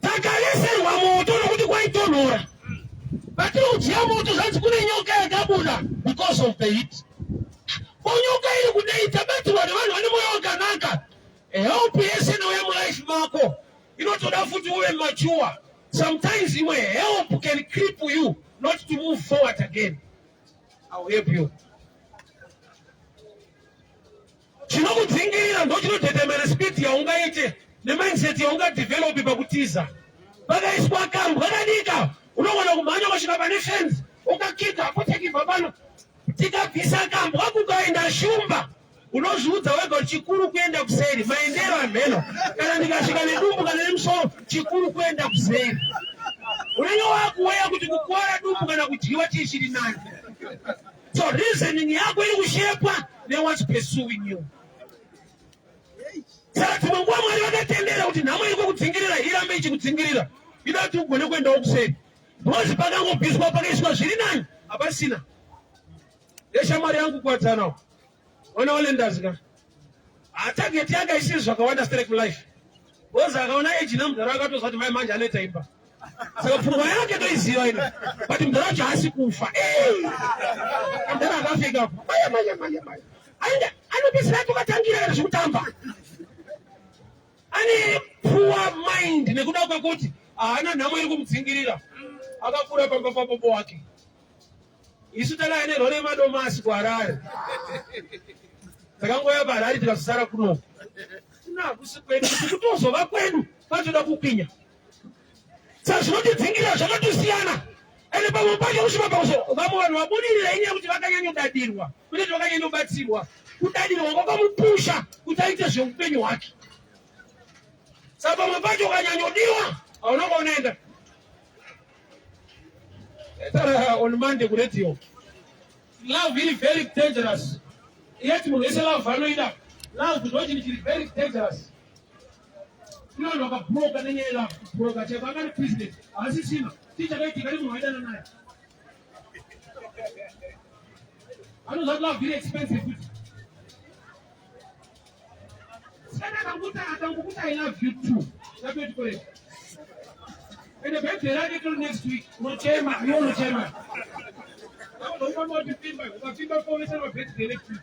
Takareserwa moto nokuti kwaitonhora. Patiri kudziya moto zvanzi kune nyoka yakabuda because of the heat. Ko nyoka iri kudei tabatirwa nevanhu vane moyo wakanaka. Help yese inouya mulife mako inotoda futi uve mature. Sometimes imwe help can cripple you not to move forward again. I'll help you. Chinokudzingirira ndochinodetemera speed yaungaite nemindset yaungadevelope pakutiza. Pakaiswa kambwa kadika unogona kumhanya kusvika pane fence ukakika apotekibva pano tikabvisa kambwa kukaenda shumba unozviudza wega kuti chikuru kuenda kuseri maendero amheno kana ndikasvika nedumbu kana nemusoro chikuru kuenda kuseri unenge wakuweya kuti kukwara dumbu kana kudyiwa chii chiri nani so reasoning yako iri kushepwa newhat's pursuing you saka dzimwe nguva mwari vakatendera kuti nhamo iri kukudzingirira irambe ichikudzingirira ida kuti ugone kuendawo kuseri because pakangobviswa pakaiswa zviri nani hapasina Yeshamwari yangu kuwadzana wana walenders ka. Target yake isiri zvakawanda straight life. Boza akaona age namudhara akatozwa kuti mai manje anoita imba. Saka pfungwa yake toiziva ino. But mudhara wacho haasi kufa. Eh! Mudhara akafika. Maya maya maya maya. Ainda anopedzisira tokatangira kana zvekutamba. Ane poor mind nekuda kwekuti haana nhamo iri kumudzingirira. Akakura pamba pabobo wake. Isu takauya nerori yemadomasi kuHarare. Takangouya paHarare tikazosara kuno. Kuno hakusi kwedu, kuti kutozova kwedu patoda kukwinya. Saka zvinotidzingira zvakatosiyana. Ende pamwe pacho kusvika pakuso vamwe vanhu vabudirira inyaya yekuti vakanyanyodadirwa, kwete kuti vakanyanyobatsirwa. Kudadirwa kwakamupusha kuti aite zveupenyu hwake. Saka pamwe pacho ukanyanyodiwa hauna kwaunoenda. Tara on Monday ku radio. Love is very dangerous. Yet munhu wese love anoida. Love ndo chinhu chiri very dangerous. Kune vanhu vakabroka nenyaya yelove. Kubroka chaiko anga ari president. Haasisina. Chii chakaitika nemunhu waidana naye? Anoziva kuti love iri expensive futi. Sikana akanguta akangukuta I love you too. Tapeti kore. Ende birthday rake till next week. Unochema, iwe unochema. Unofanira kuti pimba, ukapimba kuomesa ma birthday next week.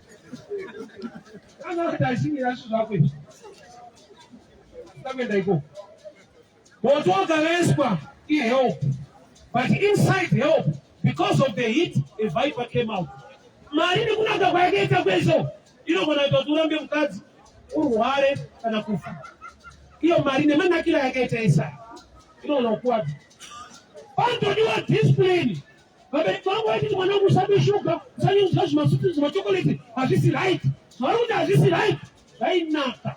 Kana kuti ashingira zvako izvi. Takuenda ikoko. Moto wakareswa ihelp. But inside help, because of the heat, a viper came out. Mari nekunaka kwayakaita kwese inogona kuita kuti urambe mukadzi, urware kana kufa. Iyo mari nemanakiro ayakaita Isaya inogona kukuwadza. Panotodiwa discipline. Vabereki vangu vaititi mwana wangu usade shuga, usanyanya zvimasutu zvimachokoleti, hazvisi right. Zvavari kuti hazvisi right, zvainaka.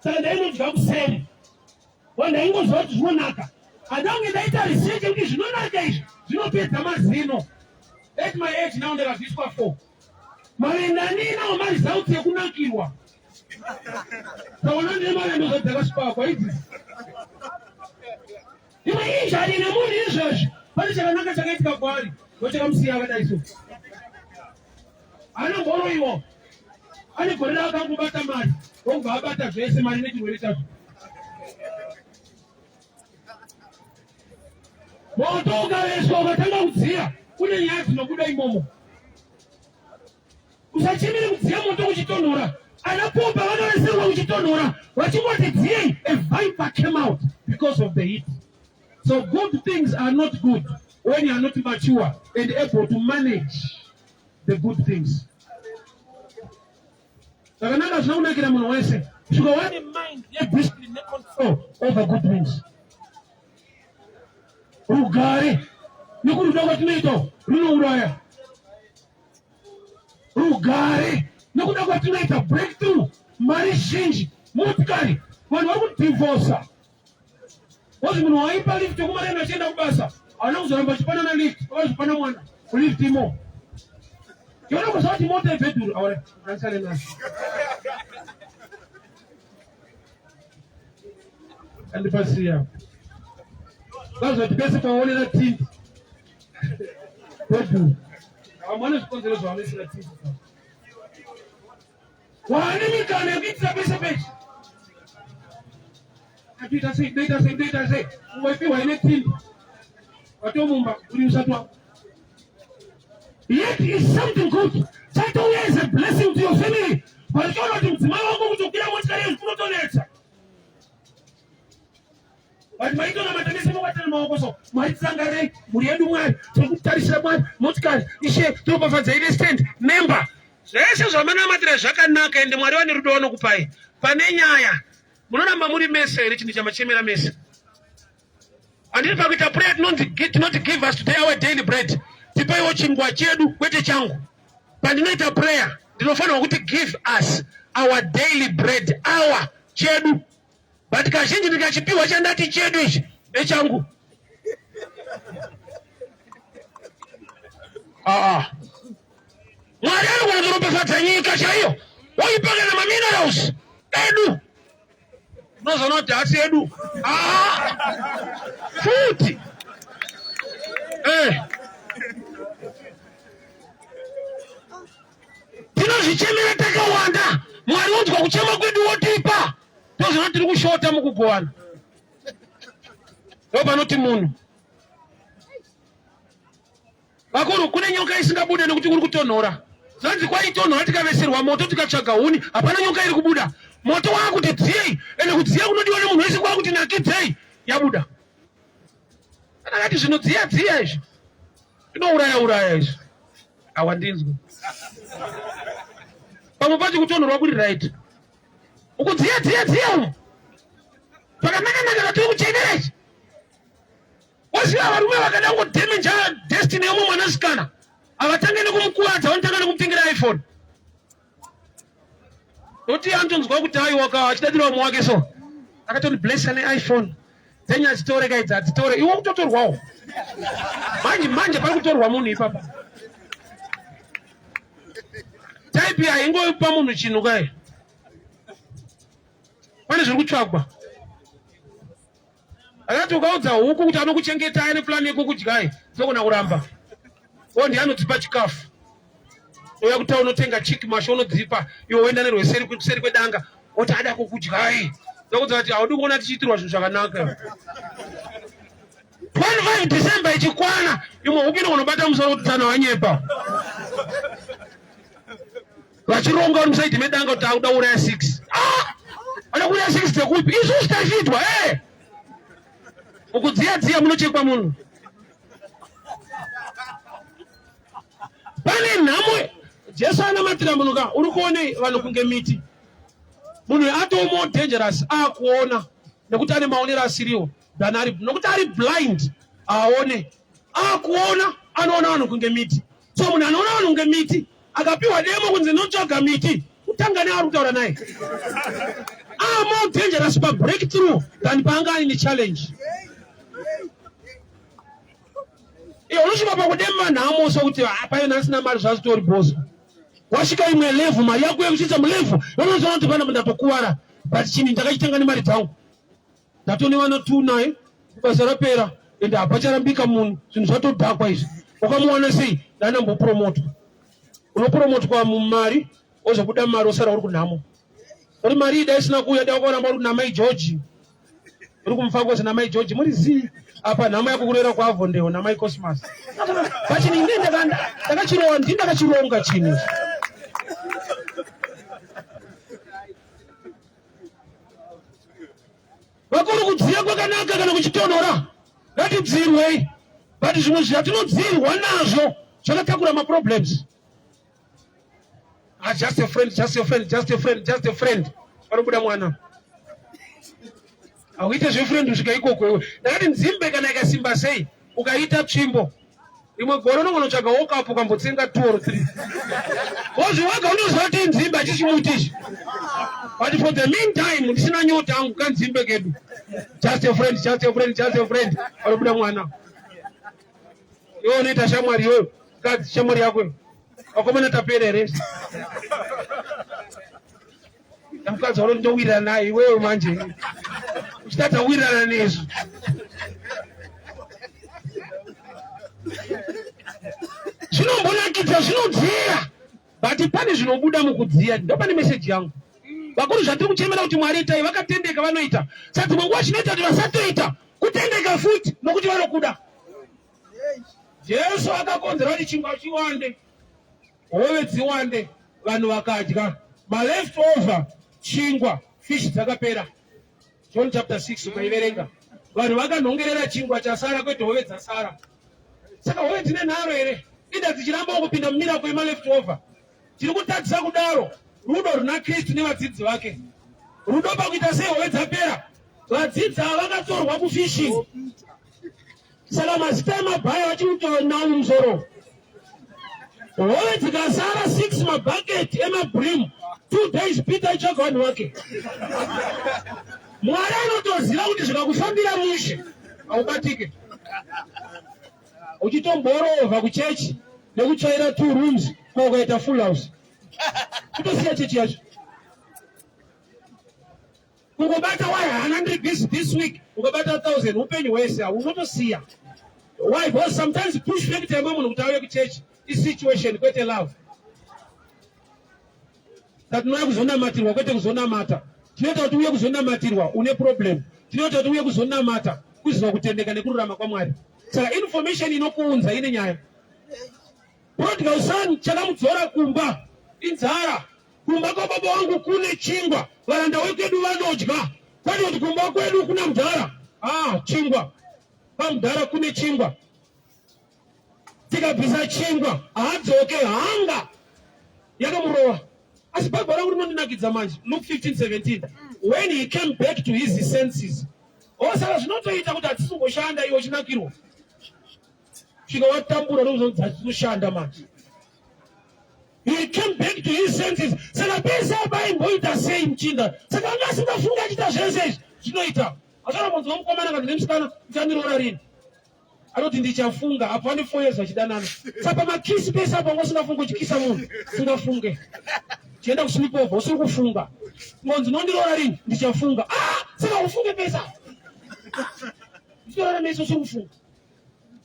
Saka ndainodya kuseri. Wandaingoziva kuti zvinonaka. Handange ndaita research yekuti zvinonaka izvi zvinopedza mazino. At my age now ndakabviswa 4. Mavende andinawo maresults ekunakirwa. Taona ndine mavende zvadzakasvipakwa idzi. Imwe injari nemunhu izvezvi pane chakanaka chakaitika kwaari ndochakamusiya akadai so. Haana mboroiwa. Ane gore raakangobata mari ndokubva abata zvese mari nechirwere chacho. Moto ukareswa ukatanga kudziya kune nyaya dzinobuda imomo. Usachemere kudziya moto kuchitonhora. Ana Popa vanoreserwa kuchitonhora vachingoti dziyei. A viper came out because of the heat. So good things are not good when you are not mature and able to manage the good things. Zvakanaka zvina kunakira munhu wese. Kusvika wane mind yediscipline necontrol over good things. Rugare nekuruda kwatinoita runouraya. Rugare nekuda kwatinoita breakthrough, mari zhinji, motikari, vanhu vari kudivhosa. Kozi munhu waipa lift yekumarena achienda kubasa haana kuzoramba achipanana lift akazopana mwana kulift imo. Iona kuziva kuti mota ibhedhuru aure ansare nayo. Andipasiya. Vazoti pese paonera tindi. Mubhedhuru. Vamwe vane zvikonzero zvavanoisira TV. Wane mikana yekuitira pese pese. Atoita sei, ndoita sei, ndoita sei. Ungoipiwa ine tindi. Watomumba, uri usati wako. Yet is something good. Chatouya is a blessing to your family. But uchiona kuti mudzimai wako kutokwira motikari yezvi kunotonetsa. But maitonamata mese mobatana maoko so. Mwari tisangarei, mhuri yedu Mwari, tiri kutarisira Mwari, motikari, ishe, tiropafadzai nestand, member. Zvese zvamanamatira zvakanaka ende Mwari vane rudo vanokupai. Pane nyaya, munoramba muri mese here chinhu chamachemera mese? Handiri pakuita prayer tinonzi tinoti give us today our daily bread. Tipeiwo chingwa chedu kwete changu. Pandinoita prayer ndinofanirwa kuti give us our daily bread, our chedu. But kazhinji ndikachipiwa chandati chedu ichi ndechangu. Ah. ah. Mwari anogona kuropafadza nyika chaiyo woipa kana maminerals edu unozoona kuti hasi edu ah. futi eh. Tinozvichemera takawanda, Mwari wonzwa kuchema kwedu wotipa. Tozoona tiri kushota mukugowana. Ndopanoti munhu vakuru, kune nyoka isingabude nekuti kuri kutonhora. Zvanzi kwaitonhora tikaveserwa moto tikatsvaga huni, hapana nyoka iri kubuda. Moto waakuti dziyei, ende kudziya kunodiwa nemunhu wese kwakuti nakidzei, yabuda. Akati zvinodziya dziya izvi, zvinouraya uraya izvi. Awandinzwa. Pamwe pacho kutonhorwa kuri right. Ukudziya dziya dziya umu. Pakanaka naka katiri kuchenera ichi. Waziva varume vakada kungodhemenja destiny yomwe mwanasikana. Havatange nekumukuvadza, vanotanga nekumutengera iPhone. Noti anotonzwa kuti aiwa ka achidadira vamwe wake so. Akatoni blessa neiPhone. Dzenyu adzitore ka idzi adzitore. Iwe kutotorwawo. Manje manje pari kutorwa munhu ipapa. Type haingopa munhu chinhu kai. Pane zviri kutsvagwa. Akati ukaudza huku kuti anokuchengetai neplan yekukudyai dzinogona kuramba. O ndiye anodzipa chikafu. Uya kuti unotenga chick masho unodzipa iwe woenda nerweseri kuseri kwedanga woti ada kukudyai. Ndokudza kuti haudi kuona tichiitirwa zvinhu zvakanaka. 25 December ichikwana imwe huku inonobata musoro kuti tsana wanyepa. Vachironga uri musaidi medanga kuti akuda kuuraya 6. Ah! Anoda kuuraya 6 dzekupi? Isusu tachiitwa eh! Ukudziya dziya munochekwa munhu. Pane nhamo Jesu anamatira munhu ka uri kuonei vanhu kunge miti. Munhu atoo more dangerous akuona nekuti ane maonero asiriwo than ari nokuti ari blind aone akuona anoona vanhu kunge miti. So munhu anoona vanhu kunge miti akapiwa demo kunzi notsvaga miti kutanga neari kutaura naye. Ah, more dangerous pa breakthrough than paanga aine challenge. Iwe unosvika pakudemba nhamo sokuti ah, paive nhasina mari zvazvitori bhoso. Wasvika imwe level mari yako yekusvitsa mulevel unozoona kuti pana ndatokuvara but chinhu ndakachitenga nemari dzangu. Ndatone vana two naye basa rapera ende hapacharambika munhu zvinhu zvatodhakwa izvi. Wakamuwana sei? Ndanambopromotwa. Unopromotwa mumari wozobuda mari wosara uri kunhamo. Uri mari ida isina kuuya dai wakaramba uri kuna mai George. Uri kumufangozi namai George muri zii apa nhamo yako kurera kwaAvondale namai Cosmas. But ini ndakachirowa ndini ndakachironga chinhu. Vakuru kudziya kwakanaka kana kuchitonhora ngatidzirwei but zvimwe zvatinodzirwa nazvo zvakatakura maproblems. Ah, just a friend, just a friend, just a friend, just a friend. Panobuda mwana. Hauite zvefriend kusvika ikoko iwe. Ndakati nzimbe kana ikasimba sei ukaita tsvimbo. Rimwe gore unogona kutsvaga wokapu ukambotsenga 2 or 3. Wozvi wega unoziva kuti inzimbe hachisi chimuti ichi. But for the meantime ndisina nyota angu kanzimbe kedu. Just a friend, just a friend, just a friend. Panobuda mwana. Iwe unoita shamwari iwewe. Mukadzi shamwari yako. Vakomana tapera here? Mukadzi waro ndowirirana naye iwewe manje. Uchitadza kuwirirana nesu. Sezvinodziya, but pane zvinobuda mukudziya. Ndopane meseji yangu. Vakuru zvatiri kuchemera kuti Mwari itai, vakatendeka vanoita. Saka dzimwe nguva chinoita kuti vasatoita kutendeka futi nokuti vanokuda. Jesu akakonzera kuti chingwa chiwande, hove dziwande, vanhu vakadya. Maleft over chingwa, fish dzakapera. John chapter 6 ukaiverenga. Vanhu vakanhongerera chingwa chasara kwete hove dzasara. Saka hove dzine nharo here? Ida dzichiramba kupinda mumirako yemaleft over. Tiri kutadzisa kudaro rudo runa Kristu nevadzidzi vake. Rudo pakuita sei hove dzapera? Vadzidzi ava vakatorwa kufishing. Saka mazita emabhaya vachikutonawo mumusoro. Hove dzikasara 6 mabhaketi emabrim. 2 days Peter aitsvaga vanhu vake. Mwari anotoziva kuti zvikakufambira mushe haubatike. Uchitomborovha kuchechi nekutsvaira 2 rooms ko ukaita full house. Kutosiya chechi yacho. Kungobata why hana ndiri busy this week ukabata 1000 upenyu hwese unotosiya. Why? Because sometimes push factor yemwe munhu kuti auye kuchechi isituation kwete love. Tatinouya kuzonamatirwa kwete kuzonamata. Tinoita kuti uye kuzonamatirwa une problem. Tinoita kuti uye kuzonamata kuziva kutendeka nekururama kwaMwari. Saka information inokuunza ine nyaya. Prodigal son chakamudzora kumba inzara. Kumba kwababa wangu kune chingwa, varanda wekwedu vanodya. Kwete kuti kumba kwedu kuna mudhara. Ah, chingwa. Pamudhara kune chingwa. Tikabvisa chingwa, haadzoke hanga yakamurova. Asi Bible rangu rinondinakidza manje. Luke 15:17. When he came back to his senses. Osaka zvinotoita kuti hatisi kungoshanda iwe uchinakirwa. Svika watambura unozonzi hatisi kushanda manje. He came back to his senses. Saka pese apa aimboita sei muchinda? Saka anga asingafungi achiita zvese izvi. Zvinoita. Akarambodzwa mukomana kana nemusikana uchandiroora rini? Anoti ndichafunga apo ane 4 years vachidanana. Saka pamakisi pese apo anga usingafungi uchikisa munhu. Usingafunge. Chienda kusleepover usiri kufunga. Ngonzi unondiroora rini? Ndichafunga. Ah, saka ufunge pese apa. Ndichirara meso usiri kufunga.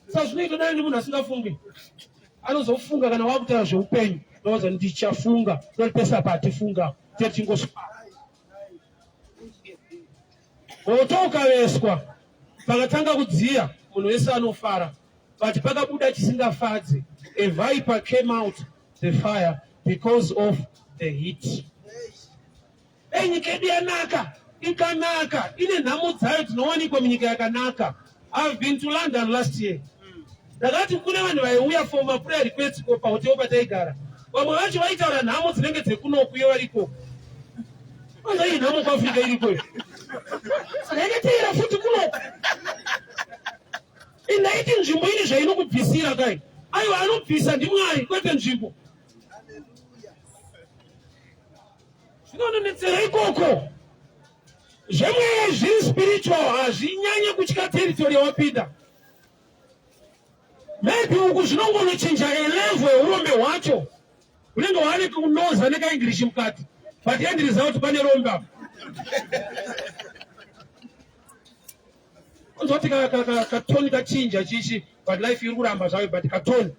Saka zvinoita dai nemunhu asingafungi. Anozofunga kana wakutaura zveupenyu. Ndoza ndichafunga. Ndoti pese apa atifunga. Tichingoswa. Moto ukaveswa pakatanga kudziya munhu wese anofara but pakabuda chisingafadze a viper came out the fire because of the heat. Dai nyika yedu yanaka, ikanaka, ine nhamo dzayo dzinowanikwa munyika yakanaka. I've been to London last year. Ndakati kune vanhu vaiuya for maprayer requests ko pahotel pataigara. Vamwe vacho vaitaura nhamo dzinenge dzekunoku iyo variko. Vanhu iyi nhamo kuAfrica iriko iyo. Saka yakateera futi kunoku. Indaiti nzvimbo ine zvainokubvisira kai. Aiwa anobvisa ndiMwari kwete nzvimbo. Zvinononetsera ikoko. Zvemweya zviri spiritual hazvinyanye kutya territory yawapinda. Maybe uku zvinongonochinja a level yeurombe hwacho. Unenge waane kunoza nekaEnglish mukati. But end result pane rombe apa. Unzwa kuti katoni kachinja chichi but life iri kuramba zvayo but katoni.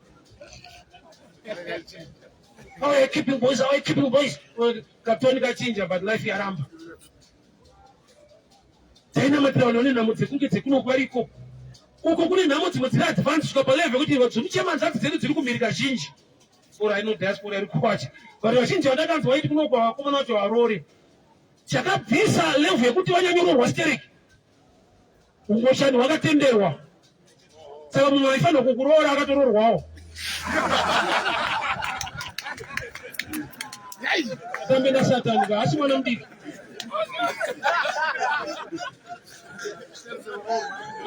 How are you keeping boys? How are you keeping boys? Katoni kachinja but life yaramba. Tainamatira vanhu vane nhamo dzekunge dzekuno variko. Uko kune nhamo dzimwe dziri advance kusvika palevel yekuti dzinochema nzadzi dzedu dziri kumhirika zhinji. Diaspora ino diaspora iri kuwacha. Vanhu vazhinji vandakanzwa vaiti kuno kwa vakomana vacho varore. Chakabvisa level yekuti vanyanyororwa stereki. Ungochani hwakatenderwa. Saka munhu aifanira kukuroora akatoroorwawo. Tambe nasatani ka asi mwana mudiki.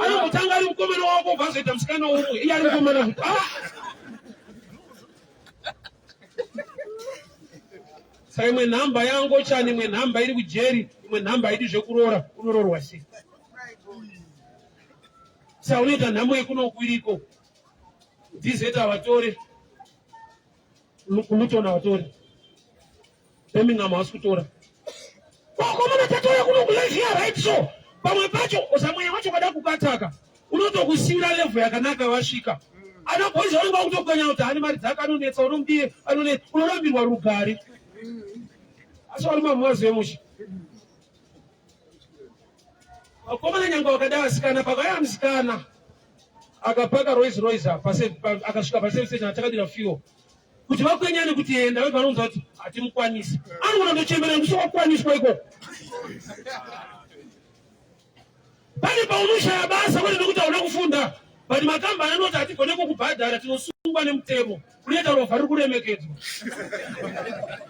Anombotanga ari mukomana wako obva azoita musikana umwe iye ari mukomana. Ah! Saka imwe nhamba yangochani, imwe nhamba iri kujeri, imwe nhamba haidi zvekuroora, unoroorwa sei? Saka unoita nhamo yekunoku iriko. DZ havatore, kuLuton havatore, Birmingham havasi kutora. Vakomana tatouya kuno kulife ya right so pamwe pacho usamweya wacho kada kukataka unotokusiyira level yakanaka wasvika. Ana boys vanenge vakutokwenya kuti ane mari dzake anonetsa unomudiye anonetsa unorambirwa rugare. Asi varume hamuvazive mushe. Vakomana nyangwe vakada vasikana pakauya musikana akapaka Rolls Royce akasvika paservice station atakadira fuel kuti vakwenyane kuti enda vega vanounza kuti hatimukwanisi anogona kutochembera nekuti wakwaniswa ikoko pane paunoshaya basa kwete nekuti hauna kufunda but makambani anoti hatigone kukubhadhara tinosungwa nemutemo unoita rovha riri kuremekedzwa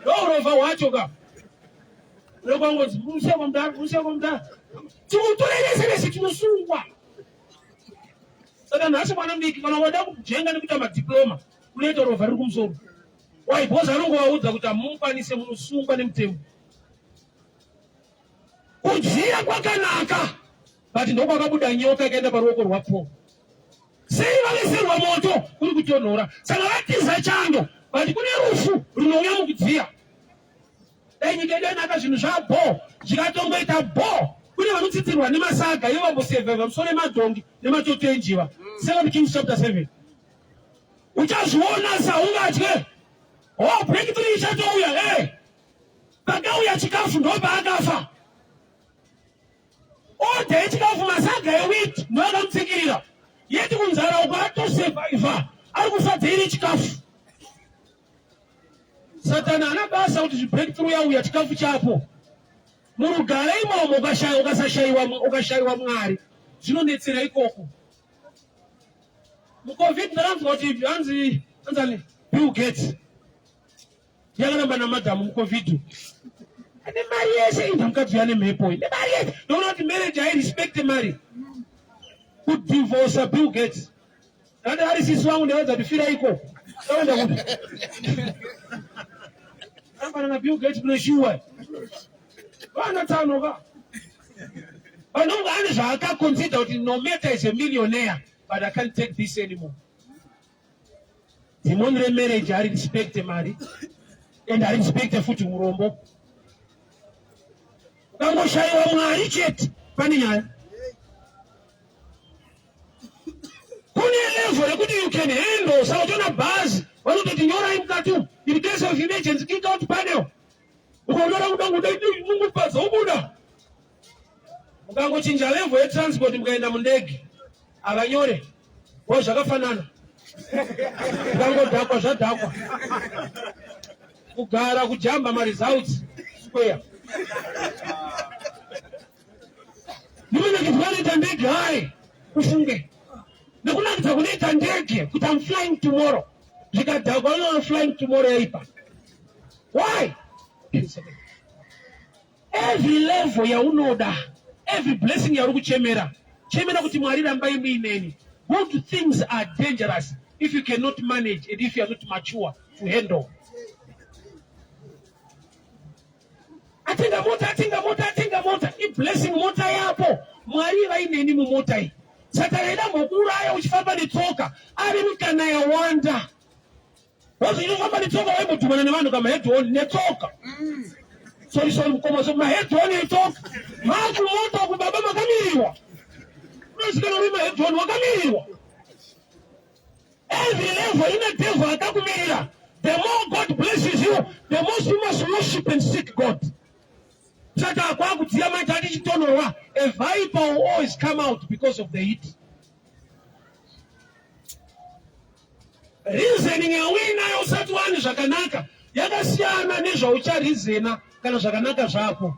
ndo urovha hwacho ka unokwangonzi museko mudhara museko mudhara tikutorerese vese tinosungwa saka nhasi mwana mudiki kana wada kujenga nekuita madiploma unoita rovha riri kumusoro why because anongovaudza kuti hamumukwanise munosungwa nemutemo Kudziya kwakanaka but ndokwakabuda nyoka ikaenda paruoko rwaPaul. Sei vaveserwa moto kuri kutonhora? Saka vatiza chando but kune rufu runouya mukudziya. Dai nyika yedu yanaka zvinhu zvabho zvikatongoita bho kune vanotsitirwa nemasaga ivo vambosevhevha musoro emadhongi nematoto enjiva. 2 Kings chapter 7. Uchazviona saungatye. Oh, breakthrough ichatouya. Hey. Eh. Pakauya chikafu ndopaakafa. Order yechikafu masaga ewheat ndoakamutsikirira. Yeti kunzara uko atosurviva ari kufa dzeiri chikafu. Satani haana basa kuti zvibreakthrough yauya chikafu chapo. Murugare imomo ukashaya ukasashaiwa ukashaiwa Mwari zvinonetsera ikoko. MuCovid ndakanzwa kuti hanzi hanzani Bill Gates yakaramba namadhamu mucovid ane mari yese inda mukadzi uya nemhepo ine mari yese ndoona kuti marriage hairespect mari kudivorsa Bill Gates ndati ari sisi wangu ndaedza kuti fira iko taenda kupi rambana naBill Gates kune shuwa vana tano ka vanonga ane zvaakaconsider kuti no matter is a millionaire but I can't take this anymore Dhimoni remarriage hari respect mari and hari respect futi urombo. Ukangoshaiwa Mwari chete pane nyaya. Kune level rekuti you can handle saka uchiona bhazi vanototi nyorai mukati umu in case of emergency kick out panel. Ukaona kuda kuda mungupadza ubuda. Mukangochinja level yetransport mukaenda mundege havanyore wa zvakafanana. Mukangodhakwa zvadhakwa. Kugara kujamba maresults square. Ndikunakidza kunoita ndege hai ufunge. Ndikunakidza kunoita ndege kuti I'm flying tomorrow. Zvikadhakwa unoona flying tomorrow yaipa. Why? Every level yaunoda, every blessing yauri kuchemera, chemera kuti Mwari rambai muineni. Good things are dangerous if you cannot manage and if you are not mature to handle. Atenga mota, atenga mota, atenga mota, iblessing mota yapo. Mwari vaineni mumota iyi. Saka aida mbokuuraya uchifamba netsoka, ari mikana yawanda. Wazvinofamba netsoka waimbodhumana nevanhu kama head on netsoka. Sorry sorry mukoma so ma head on etsoka. Makumota kubaba makamirirwa. Unosikana uri ma head on wakamirirwa. Every level ine devil akakumirira. The more God blesses you, the more you must worship and seek God. Saka kwakudziya manje atichitonorwa. A viper will always come out because of the heat. Reasoning yauinayo usati wani zvakanaka yakasiyana nezvaucharizena kana zvakanaka zvako.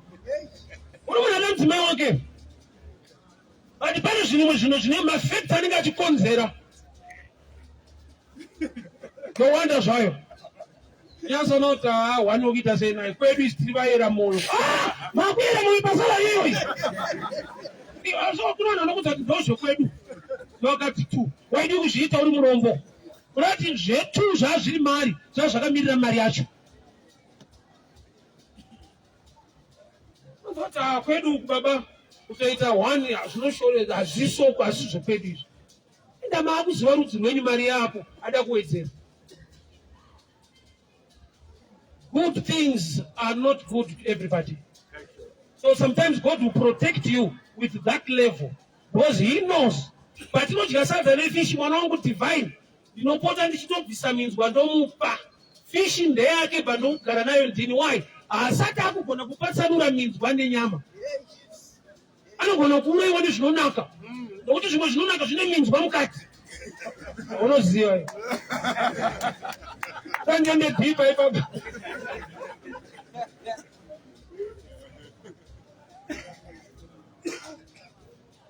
Uri munhu ane mudzimai wake but pane zvimwe zvinhu zvine mafacts anenge achikonzera yowanda zvayo Nyasoona kuti haa one wokuita sei naye kwedu isi tiri vayera moyo. Ah, makuyera moyo pasara iyo iyi. So kuna vanhu vanokuudza kuti ndozvekwedu. Vakati tu waidi kuzviita uri murombo. Unati zvetu zvazviri mari zvazvakamirira mari yacho. Unoti ah kwedu uku baba kutoita one zvinoshoreza hazvisoko asi zvekwedu izvi. Enda maakuziva rudzi rwenyu mari yako ada kuwedzera. Good things are not good to everybody. So sometimes God will protect you with that level because he knows. Patinodya sadza nefish mwana wangu divine. Ndinopota ndichitobvisa minzwa ndomupa. Fish ndeyake but ndokugara nayo ndini. Why? Haasati akugona kupatsanura minzwa nenyama. Anogona kuuraiwa nezvinonaka nokuti zvimwe zvinonaka zvine minzwa mukati. Unoziva tandiende dhipa ipapa.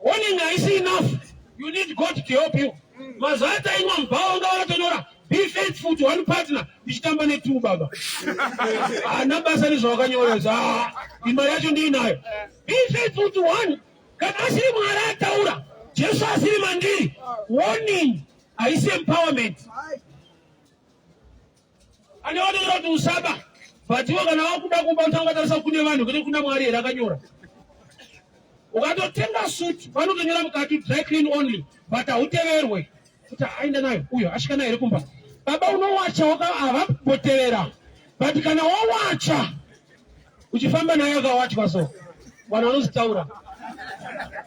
Warning haisi enough. You need God to help you. Mazuva atainwa mubhawa wanga wakatonyora be faithful to one partner ndichitamba netwo baba. Haana basa nezvawakanyora izvo. Ah, imari yacho ndiinayo. Be faithful to one. Kana asiri Mwari ataura, Jesu asiri mandiri. Warning haisi empowerment. Ane vanonyora kuti usaba but iwe kana wakuda kuba unotanga watarisa kune vanhu kwete kuna Mwari here akanyora. Ukatotenga suit vanotonyora mukati dry clean only but hauteverwe kuti aenda nayo uyo asvika nayo here kumba. Baba unowacha waka havambotevera but kana wawacha uchifamba naye akawachwa so vanhu vanozitaura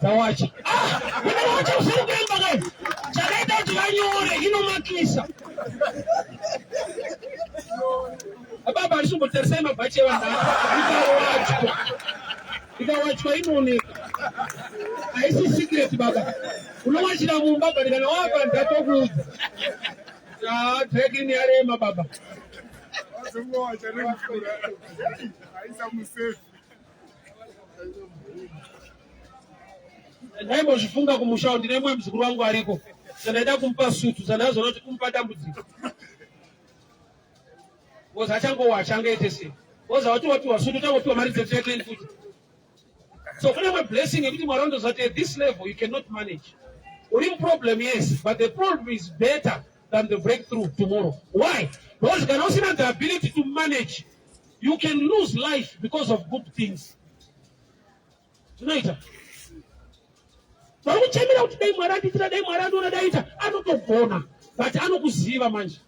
dzawacha ah, kuna wacha usiri kuemba kai chakaita kuti vanyore inomakisa baba handisi kumbotarisai mabhachi evanhu ikawachwa ikawachwa inooneka haisi secret baba unowachira mumba but kana wapa ndatokuudza ah, trekini yarema baba Ndaimbozvifunga kumusha ndine mumwe muzukuru wangu ariko sandaida kumupa sutu sandazoona kuti kumupa dambudziko because achangowacha angaite sei because wati wapiwa sutu uchangopiwa mari dzetracklin futi so kune imwe blessing yekuti mwari anotozati at this level you cannot manage uri muproblem yes but the problem is better than the breakthrough tomorrow why because kana usina the ability to manage you can lose life because of good things zvinoita vari kuchemera kuti dai mwari andiitira dai mwari andiona daita anotogona but anokuziva manje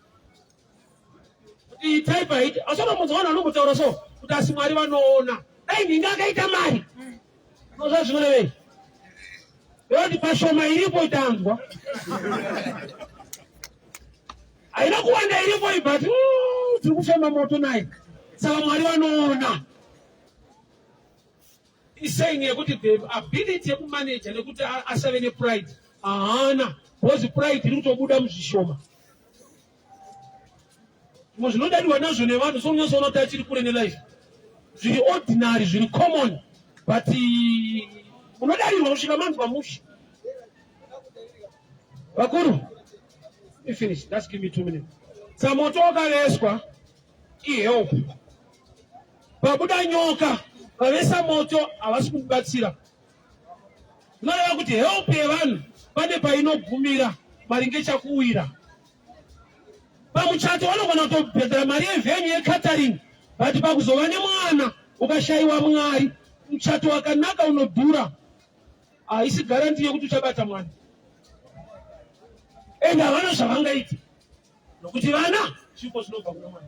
kuti itai paiti asi unombonzwa vanhu vanombotaura so kuti asi mwari vanoona dai nhingi akaita mari unoziva zvinorevei kuti pashoma iripo itanzwa haina kuwanda iripo iyi but tiri kufema moto naye saka mwari vanoona isaying yekuti the ability yekumanaja nekuti asave nepride haana because pride iri kutobuda muzvishoma Zvimwe zvinodadiwa nazvo nevanhu so unyasoona kuti achiri kure nelife zviri ordinary zviri common but eh, munodarirwa kusvika manzwa mushe vakuru finish just give me two minutes samoto wakaveswa ihelp pabuda nyoka vavesa moto havasi kumubatsira zvinoreva kuti help yevanhu pane painogumira maringe chakuwira Pamuchato vanogona kutobhadhara mari yevenue yecatering but pakuzova nemwana ukashaiwa Mwari muchato wakanaka unodhura haisi garanti yekuti uchabata mwana and havana zvavangaita nokuti vana zvipo zvinobva kuna Mwari.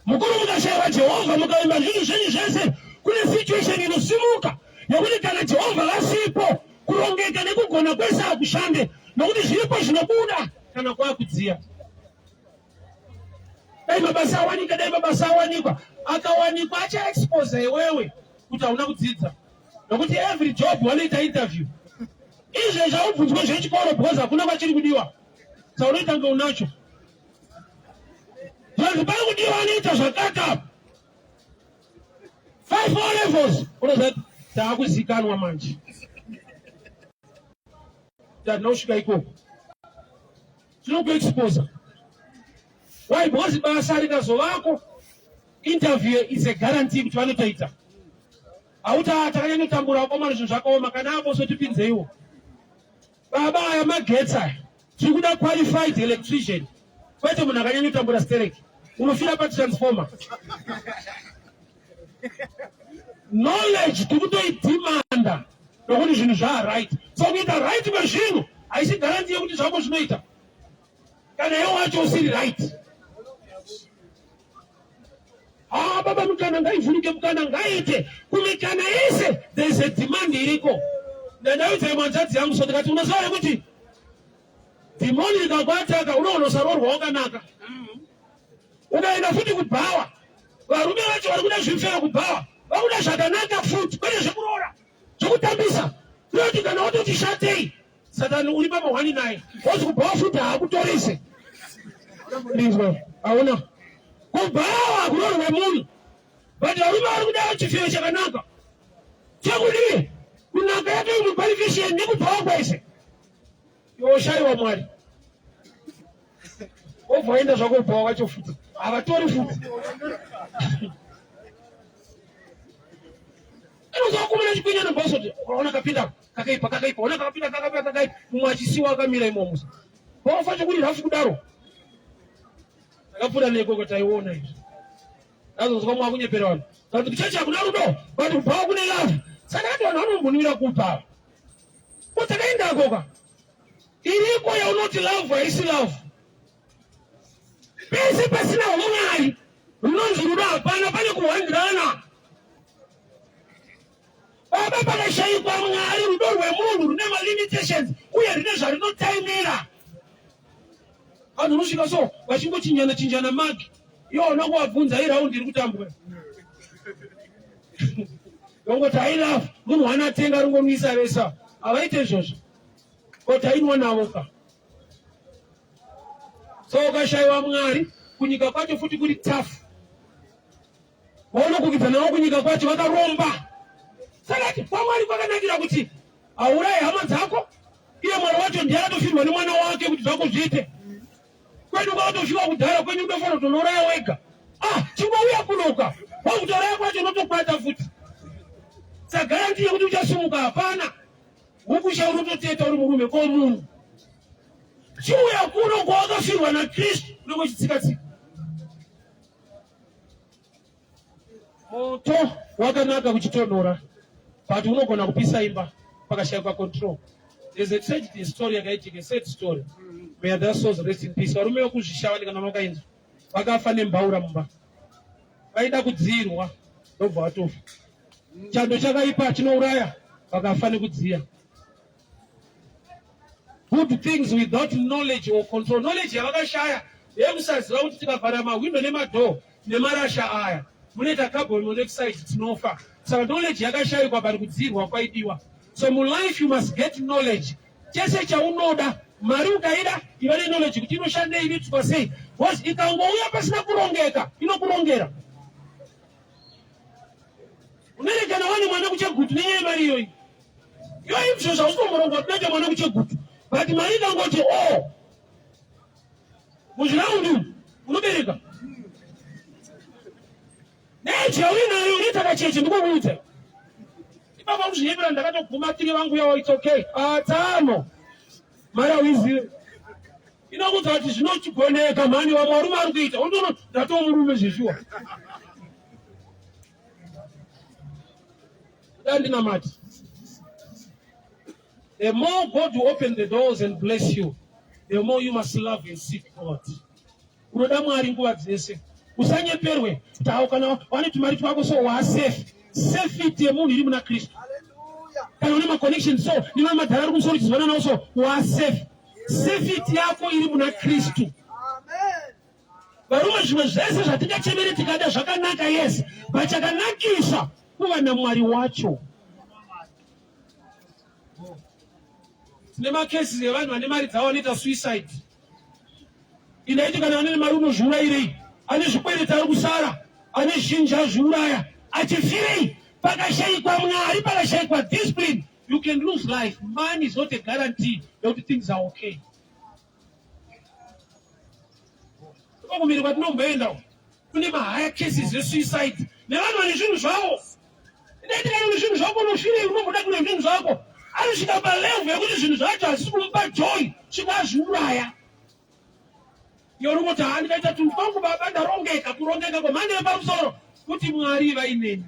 Mukuru mukashaiwa Jehovha mukaimba zvinhu zvenyu zvese, kune situation inosimuka yekuti kana Jehovha vasipo kurongeka nekugona kwese hakushande nokuti zviripo zvinobuda kana kwakudziya. Dai mabasa awanika, dai mabasa awanikwa, akawanikwa achaexposa iwewe kuti hauna kudzidza nokuti every job vanoita interview. Izvezvi haubvunzwe zvechikoro because hakuna kwachiri kudiwa, saunoita kunge unacho. Vanhu pari kudiwa vanoita zvakaka five more levels unoziva taakuzikanwa manje tadina kusvika ikoko tinokuexposa why because basa rikazovako interview is a guarantee kuti vanotoita hauti ah, takanyanyotambura vakomana zvinhu zvakaoma kana apo sotipinzeiwo Baba aya magetsi aya tiri kuda qualified electrician kwete munhu akanyanyotambura stereki unofira patransformer knowledge tiri kutoidhimanda nokuti zvinhu zvaa right so kuita right kwezvinhu haisi garanti yekuti zvako zvinoita kana iwe wacho usiri right Ah, baba mukana ngaivhurike mukana ngaite kumikana yese there is a demand iriko ndandaudza imwe hanzvadzi yangu so ndikati unoziva here kuti Dhimoni rikakuataka unohonosarorwa wakanaka. Ukaenda futi kubhawa, varume vacho vari kuda zvipfero kubhawa, vakuda zvakanaka futi, kwete zvekuroora, zvekutambisa. Kunoti kana watoti shatei, Satani uri pamahwani naye, wozi kubhawa futi haakutorise. Ndizvo, hauna kubhawa kuroorwe munhu, but varume vari kuda chipfero chakanaka chekudii kunaka yake imwe qualification nekubhawa kwese yoshaiwa Mwari wobva waenda zvako ubhawa wacho futi havatori futi inozokumira chikwinya nobhoso kuti ona kapinda kakaipa kakaipa ona kakapinda kakaipa kakaipa mumwe achisiwa akamira imomo wafa chekuti rafu kudaro takapfuura nekoko taiona izvi azonzwa mwakunyepera vanhu but kuchechi hakuna rudo but kubhawa kune love saka ati vanhu vanombonwira kupa ko takaendakoka iriko yaunoti love haisi love pese pasina umwari runonzi rudo hapana pane kuhwandirana baba pakashayikwa mwari rudo rwemunhu rune malimitations uye rine zvarinotaimira vanhu unosvika so vachingochinjana chinjana magi iwo hauna kuvabvunza iraundi iri kutambwa vongoti i love munhu wanatenga ringonwisa vesa havaite izvozvo ko tainwa navo ka so ukashayiwa mwari kunyika kwacho futi kuri tafu vaunokukidza navo kunyika kwacho vakaromba saka kwamwari kwakanakira kuti haurayi hama dzako iye mwari wacho ndiye akatofirwa nemwana wake kuti zvako zviite kwedu kwakatosviwa kudhara kwenyu unofanira kutonouraya wega ah chingouya kunoka wakutouraya kwacho unotokwata futi sagaranti yekuti uchasumuka hapana hukusha unototeta uri murume ko munhu chiuya kuno kwawakafirwa nakristu unenge uchitsikatsika Moto wakanaka kuchitonhora but unogona kupisa imba pakashaikwa control. There's a tragedy story yakaitika, a sad story. May their souls rest in peace. Varume vekuzvishavani kana makainzwa vakafa nembaura mumba, vaida kudziirwa ndobva vatofa. Chando chakaipa chinouraya, vakafa nekudziya. Good things without knowledge or control. Knowledge yavakashaya yekusaziva kuti tikavhara mahwindo nemadhoo nemarasha aya munoita carbon monoxide tinofa. Saka knowledge yakashayikwa but kudziirwa kwaidiwa. So mulife you must get knowledge. Chese chaunoda mari ukaida iva neknowledge kuti inoshandei inoitwa sei because ikangouya pasina kurongeka inokurongera. Unoerekana wane mwana kuchegutu nenyaya yemari iyoyi. Iwe izvo zvausitomborongwa kunoita mwana kuchegutu but mari ikangoti o oh, muzviraundi umu unobereka neje uinayo unoita kacheche ndikukuudza ipapa kuzvinyepera ndakatoguma tiri vangu yawo its okay atsano ah, mari auizive inokuudza kuti zvinochigoneka mhani vamwe varume vari kuita unotoona ndatomurume zveshuwa Dandinamati. The more God will open the doors and bless you, the more you must love and seek God. Unoda Mwari nguva dzese. Usanyeperwe kuti hawo kana wane tumari twako so waa safe. Safety yemunhu iri muna Kristu. Kana une maconnection so nemamwe madhara ari kumusoro uchizivana nawo so waa safe. Safety yako iri muna Kristu. Amen. Varume, zvimwe zvese zvatingachemere tikada zvakanaka yes, but chakanakisa kuva naMwari wacho. Tine macases evanhu vane mari dzavo vanoita suicide. Indaiti kana ane mari unozviurayirei? Ane zvikwereti ari kusara, ane zhinji azviuraya. Achifirei? Pakashaikwa Mwari, pakashaikwa discipline, you can lose life. Money is not a guarantee yekuti things are okay. Kumiri kwatinomboenda kune mahigher cases esuicide nevanhu vane zvinhu zvavo. Ndaitika une zvinhu zvako unofirei unomboda kune zvinhu zvako. Anosvika palevel yekuti zvinhu zvacho hazvisi kumupa joy svika azviuraya. Iwe unongoti haa ndikaita tunhu twangu baba ndarongeka kurongeka kwemhando yepamusoro kuti Mwari vaineni.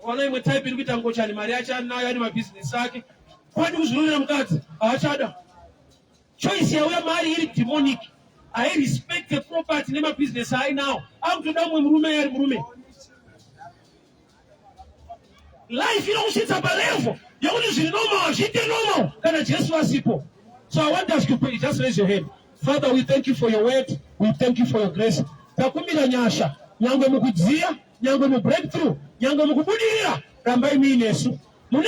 Ona imwe type iri kuita ngochani mari yacho anayo ane mabhizinesi ake kwadi kuzvironera mukadzi haachada choice yauya mari iri demonic hairespecte property nemabhizinesi ainawo akutoda mumwe murume ari murume life inokusvitsa palevel. Yekuti zviri normal hazviite normal kana Jesu asipo. So I want us to pray. Just raise your hand. Father, we thank you for your word. We thank you for your grace. Takumbira nyasha, nyangwe mukudziya, nyangwe mubreakthrough, nyangwe mukubudirira, rambai muinesu. Mune.